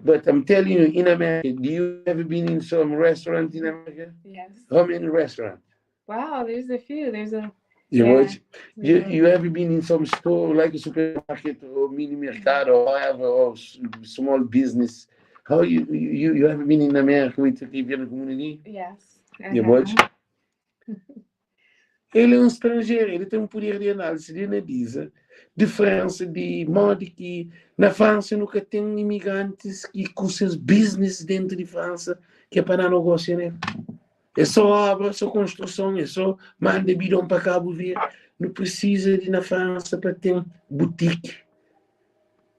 But I'm telling you, in America, do you ever been in some restaurant in America? Yes. How many restaurants? Wow, there's a few. There's a You Yeah. watch? You ever been in some store like a supermarket or mini mercado or however, or small business? How you ever been in America with the Cape Verdean community? Yes. I You have. watch? Ele é um estrangeiro, ele tem um poder de análise, de analisa diferença de modo que na França nunca tem imigrantes que com seus business dentro de França que é para dar negócio, né? É só obra, só construção, é só manda bidão para Cabo Verde. Não precisa de ir na França para ter boutique.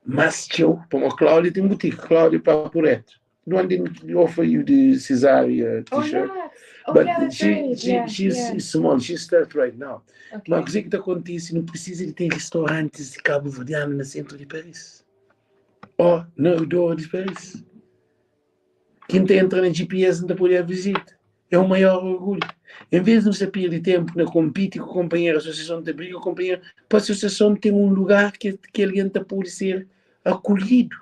Mas tchau, como a Cláudia tem boutique, Cláudia Paporeto. The one didn't offer you the Cesaria Oh, t-shirt. yeah. Oh, But yeah, that's she, right. she, she's small, she starts right now. Mas o que que acontece? Não precisa de ter restaurantes de Cabo Verdeano no centro de Paris. Ou no redor de Paris. Quem te entra na GPS não te pode a visita. É o maior orgulho. Em vez de não se perder tempo na compete com o companheiro, a associação te briga com o companheiro, para a associação ter um lugar que alguém te pode ser acolhido.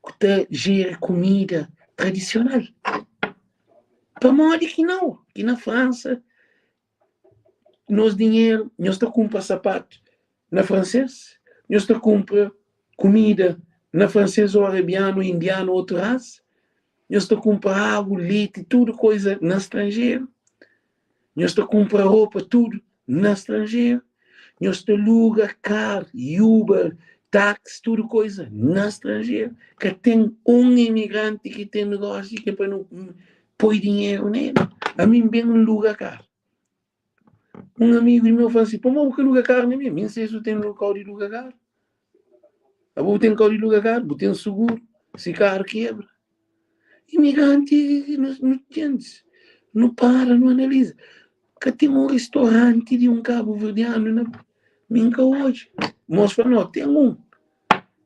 Que te gera comida tradicional. Para modo que não. Que na França, nós dinheiro, nós te compra sapato na francês, nós te compra comida na francês ou arabiano, indiano, outra raça. Nós te compra água, leite, tudo coisa na estrangeiro. Nós te compra roupa, tudo na estrangeiro. Nós te aluga carro, Uber, táxi, tudo coisa na estrangeiro. Que tem um imigrante que tem negócio que é para não pôr dinheiro nele. A mim bem aluga carro. Um amigo meu falou assim, pô, mas que aluga carro nem mim? Sei se eu tenho local de aluga carro. Eu vou ter carro de aluga carro, vou ter um seguro, se carro quebra. Imigrante, não entende, não para, não analisa. Que tem um restaurante de um cabo-verdiano na Minca hoje. Mostra, não, tem um.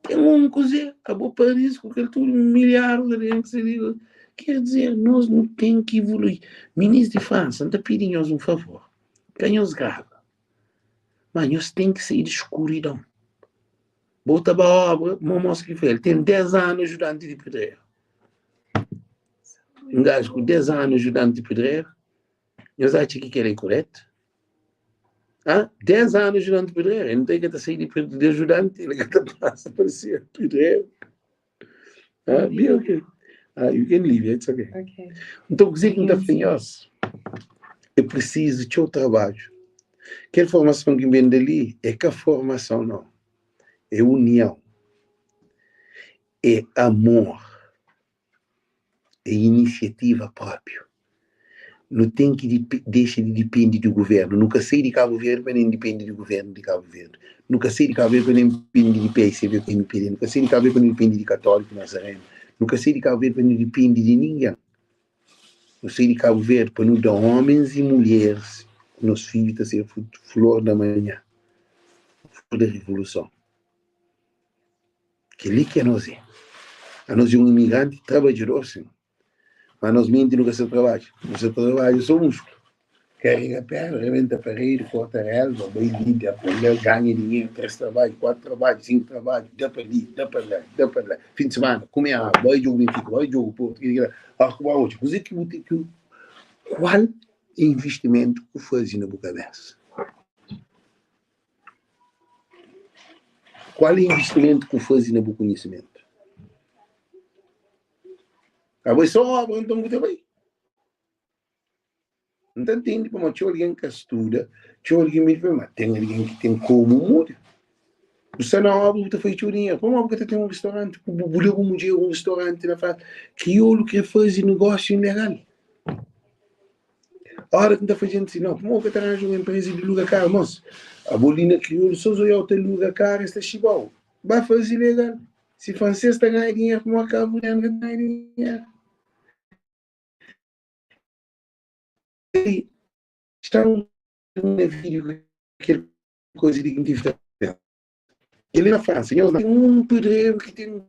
Tem um cozer, acabou Paris com aquele tudo, milhares de gente que se diga. Quer dizer, nós não temos que evoluir. Ministro de França, não te pedem um favor. Quem os grava? Mas nós temos que sair de escuridão. Bota a obra, uma moça que foi, ele tem 10 anos ajudante de pedreiro. Um gajo com 10 anos ajudante de pedreiro, nós achamos que ele é correto? Hã? 10 anos ajudante de pedreiro, ele não tem que sair de ajudante, ele que passa para ser pedreiro. Ah, be okay. Ah, you can leave, it's okay. Okay. Então, o que é que me está É preciso de seu trabalho. Aquela formação que vem dali é que a formação não. É união. É amor. É iniciativa própria. Não tem que deixar de depender do governo. Nunca sei de Cabo Verde, mas nem depende do governo de Cabo Verde. Nunca sei de Cabo Verde, mas nem depende de PSB ou MPD. Nunca sei de Cabo Verde, mas nem depende de Católico, Nazareno. Nunca sei de Cabo Verde, mas nem depende de ninguém. Não sei de Cabo Verde, para não dar homens e mulheres. Nosso filho está a ser flor da manhã. Flor da revolução. Que ali que é nós é. A nós é um imigrante trabalhador, sim. Mas nós mente nunca se trabalha. Não se trabalha, só músculo. Carrega pedra, rebenta parede, corta relva, vai limpa, apoia, ganha dinheiro, 3 trabalhos, 4 trabalhos, 5 trabalhos, dá para ali, dá para lá, dá para lá. Fim de semana, come água, vai jogo Benfica, vai jogo Porto, que, que, ah, que, hoje. Mas é que vou ter que, qual investimento que faz na boa cabeça? Kual é investimentu ku faze na bu konhisimentu? Abo é só obra nton ku ta bai. N ta ntende pamodi txeu algen ka studa, txeu algen meste fla, ma ten algen ki ten komu muda. Bu sta na obra bu ta faze txeu dinheru, pamodi bu ka ta ten un ristoranti ku bu da bu mudjer un ristoranti na Fransa? Kriolu kre faze negósiu ilegal. Ora ki N ta fla jenti si, nau, pamodi bu ka ta ranja un enpreza di luga karu? Mos, abo li na kriolu so zoiau ta luga karu es ta xibau. Ba faze ilegal. Si franses ta ganha dinheru, pamodi kabuverdianu ka ta ganha dinheru? Está um vídeo aquele coisa de que tive Ele na França, tem um pedreiro que tem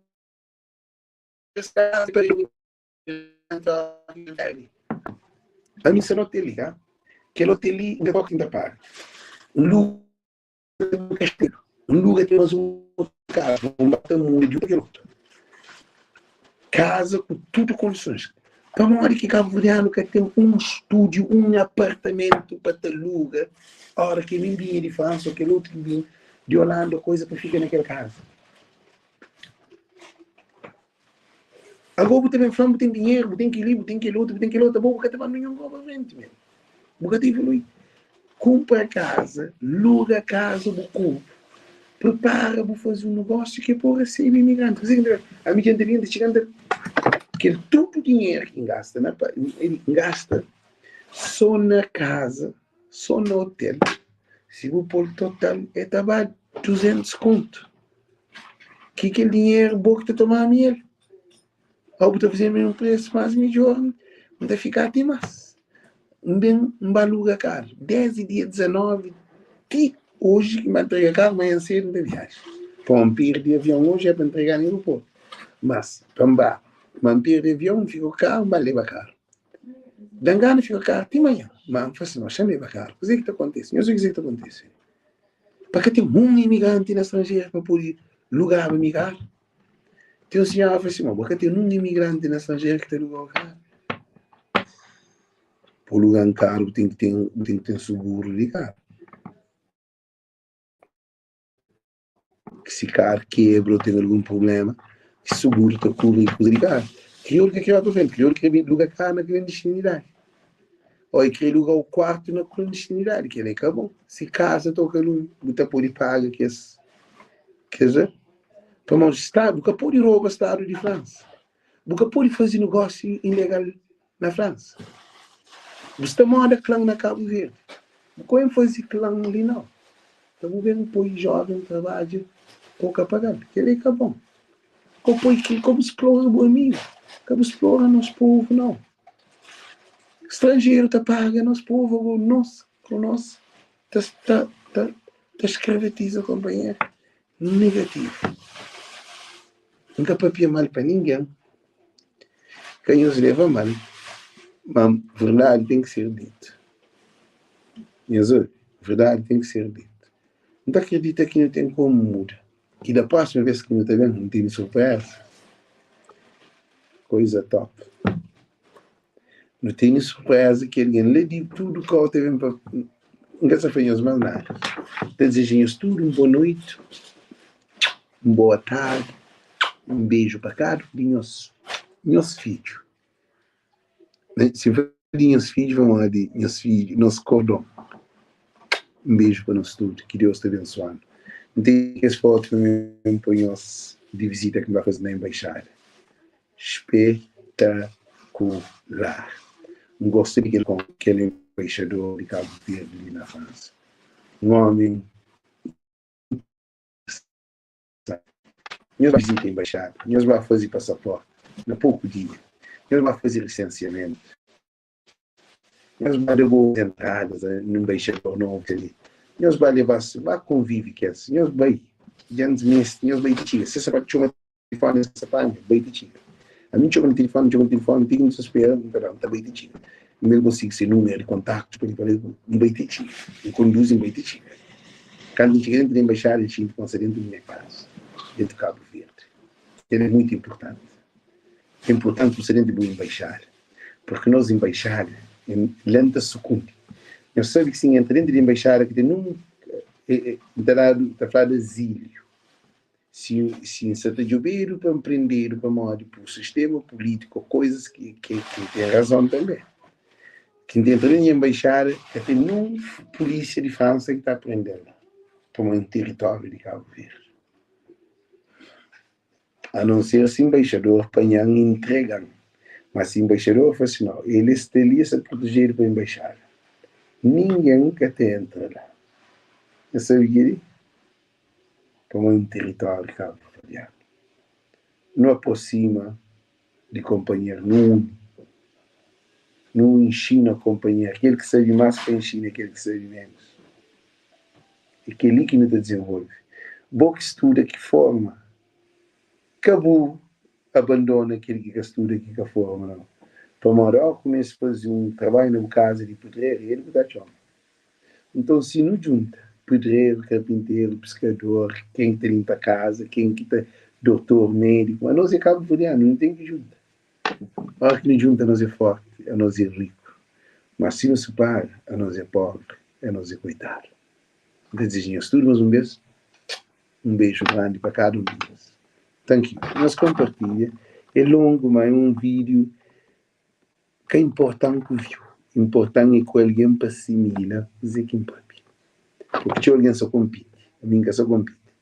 a mim se não te liga, que ele te liga, não te paga. Um lugar um castelo, um lugar tem mais um casa, um bata muito de outro. Casa com tudo condições. Pamodi ki kabuverdianu ka ten un stúdiu, un apartamentu pa ta aluga óra ki mi binha di Fransa ô kel otu ki binha di Holanda ô koza pa fika na kel kaza? Agó bu ta ben fla-m bu ten dinheru, bu ten kel-li, bu ten kel otu, bu ten kel otu, abo bu ka ta ba ninhun kau pa frenti men. Bu ka ta evolui. Kunpra kaza, luga kaza bu kunpra. Pripara bu faze un nogósiu ki é pa bu resebe imigranti. Kuzê ki N ta fla? Ami dja N ta bin, N ta txiga, N ta. Kel tudu dinheru ki N gasta na pa, N gasta sô na kaza, sô na otel, si bu pô-l total el ta ba 200 kontu. Ki kel dinheru bo ki ta toma mi el. Ô bu ta faze mesmu presu mas midjor N ta fika ti mas. N ben N ba aluga karu desdi dia 19 ti oji ki N ba ntrega karu manhan sedu N ta viaja. Pa N pirdi avion oji é pa ntrega na aeroportu mas pa N ba ma N pirdi avion N fika ku karu N ba leba karu. Da-m gana fika ku karu ti manhan ma N fla si no xa-m leba karu kuzê ki ta kontise? Nhos obi kuzê ki ta kontise? Pa ka ten un imigranti na stranjeru pa pudi lugaba mi karu. Ten un sinhora fla si, ma bo ka ten un imigranti na stranjeru ki ta lugau karu. Pa luga un karu bu ten ki ten, bu ten ki ten suguru di karu. Si karu kebra o ten algun prublema, suguru ta kubri kuza di karu. Kriolu ka kre ba pa frenti, kriolu kre luga karu na klandistinidadi. Ô e kre luga u kuartu na klandistinidadi, kel-la é ka bon. Si kaza toka lumi, bu ta pode paga kes kes. Pamodi stadu, bu ka pode roba stadu di Fransa. Bu ka pode faze nogósiu ilegal na Fransa. Bu sta moda klan na Kabu Verdi. Bu ka ben faze klan li nau. Ka bu ben poi jóven trabadja pa bu ka paga-l. Kel-la é ka bon. Ka bu poi ka bu splora bu amigu. Ka bu splora nos povu nau. Stranjeru ta paga nos povu, ago nos ku nos ta ta ta ta skravatiza konpanheru. Negativu. N ka papia mal pa ningen, ka nhos leva mal, ma verdadi ten ki ser ditu. Nhos obi, verdadi ten ki ser ditu. N ta akredita ki nu ten komu muda. I da próxima vez ki nu ta ben, nu tene surpreza. Koiza top. Nu tene surpreza ki algen la di tudu kau ta ben pa. N ka sa fla nhos más nada. N ta dizeja nhos tudu un boa noiti, un boa tardi, un beju pa kada un di nhos, nhos fidju. Si N fla di nhos fidju pamodi nhos fidju, nos kordon. Un beju pa nos tudu, ki Deus ta abensua-nu. N ten kes fotu pa mi poi nhos di vizita ki N ba faze na enbaixada. Spetakular! N gosta di kel kel enbaixador di Kabu Verdi li na Fransa. Un omi interesanti. Nhos ba vizita enbaixada, nhos ba faze pasaporti na poku dia, nhos ba faze lisensiamentu, nhos ba da boas entradas na enbaixador novu ki ali, nhos ba leba-s, ba konvive ku es, nhos bai dja-ns meste, nhos bai ti txiga. Se sa ba txoma Tilifoni es ta panha, bai ti txiga. Ami N txoma na tilifoni, N txoma na tilifoni, ti ki N ta spera, N ta da, N ta bai ti txiga. N ben konsigi se numeru di kontaktu pa pa N bai ti txiga. N konduzi N bai ti txiga. Kantu N txiga dentu di enbaixada, N xinti kuma N sta dentu di nha kaza, dentu Kabu Verdi. Kel é muitu inpurtanti. É inpurtanti bu sta dentu di bu enbaixada, purki nos enbaixada, la N ta sukundi. Nhos sabe ki si N entra dentu di enbaixada ki ten nun, N ta dadu, ta fladu azíliu. Si si N sa ta djobedu pa N prendedu pamodi pur sistema pulítiku ô koizas ki ki ki ten razon tanbê. Ki N ta entra na nha enbaixada ka ten nun pulísia di Fransa ki ta prende-m la pamodi N teritóriu di Kabu Verdi. A non ser si enbaixador panha-m i ntrega-m. Ma si enbaixador fla si no, el es sta li es sta protejedu pa enbaixada. Ningen ka ta entra la. Nhos sabe kel-li? Pamodi un tiritóriu kabuverdianu. Nu aprosima di konpanheru, nu uni, nu inxina konpanheru. Kel ki sabe más pa inxina kel ki sabe ménus. É kel-li ki nu ta dizenvolve. Bo ki studa ki forma, ka bu abandona kel ki ka studa ki ka forma, nau. Pamodi óras ki bu meste faze un trabadju na bu kaza di pedreru, é el ki ta txoma. Nton, si nu djunta pedreru, karpinteru, piskador, ken ki ta linpa kaza, ken ki ta dotor, médiku, anos é kabuverdianu, nu ten ki djunta. Óras ki nu djunta anos é fórti, anos é riku. Má si nu sipara, anos é póbri, anos é koitadu. N ta dizeja nhos tudu más un bês un beju grandi pa kada un di nhos. Thank you. Nhos konpartilha. É longu, má é un vídiu Ka inportan ku viu, inportan é ku algen pa simila kuzê ki N papia. Purki txeu algen sa konpiti, ami N ka sa konpiti.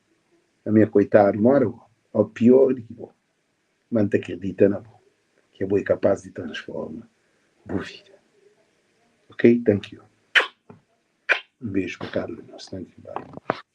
Ami é koitadu moda bo, ô pior di ki bo. Ma N ta kridita na bo, ki abo é kapaz di transforma bu vida. Ok? Thank you. Un beju pa kada un di nos. Thank you. Bye.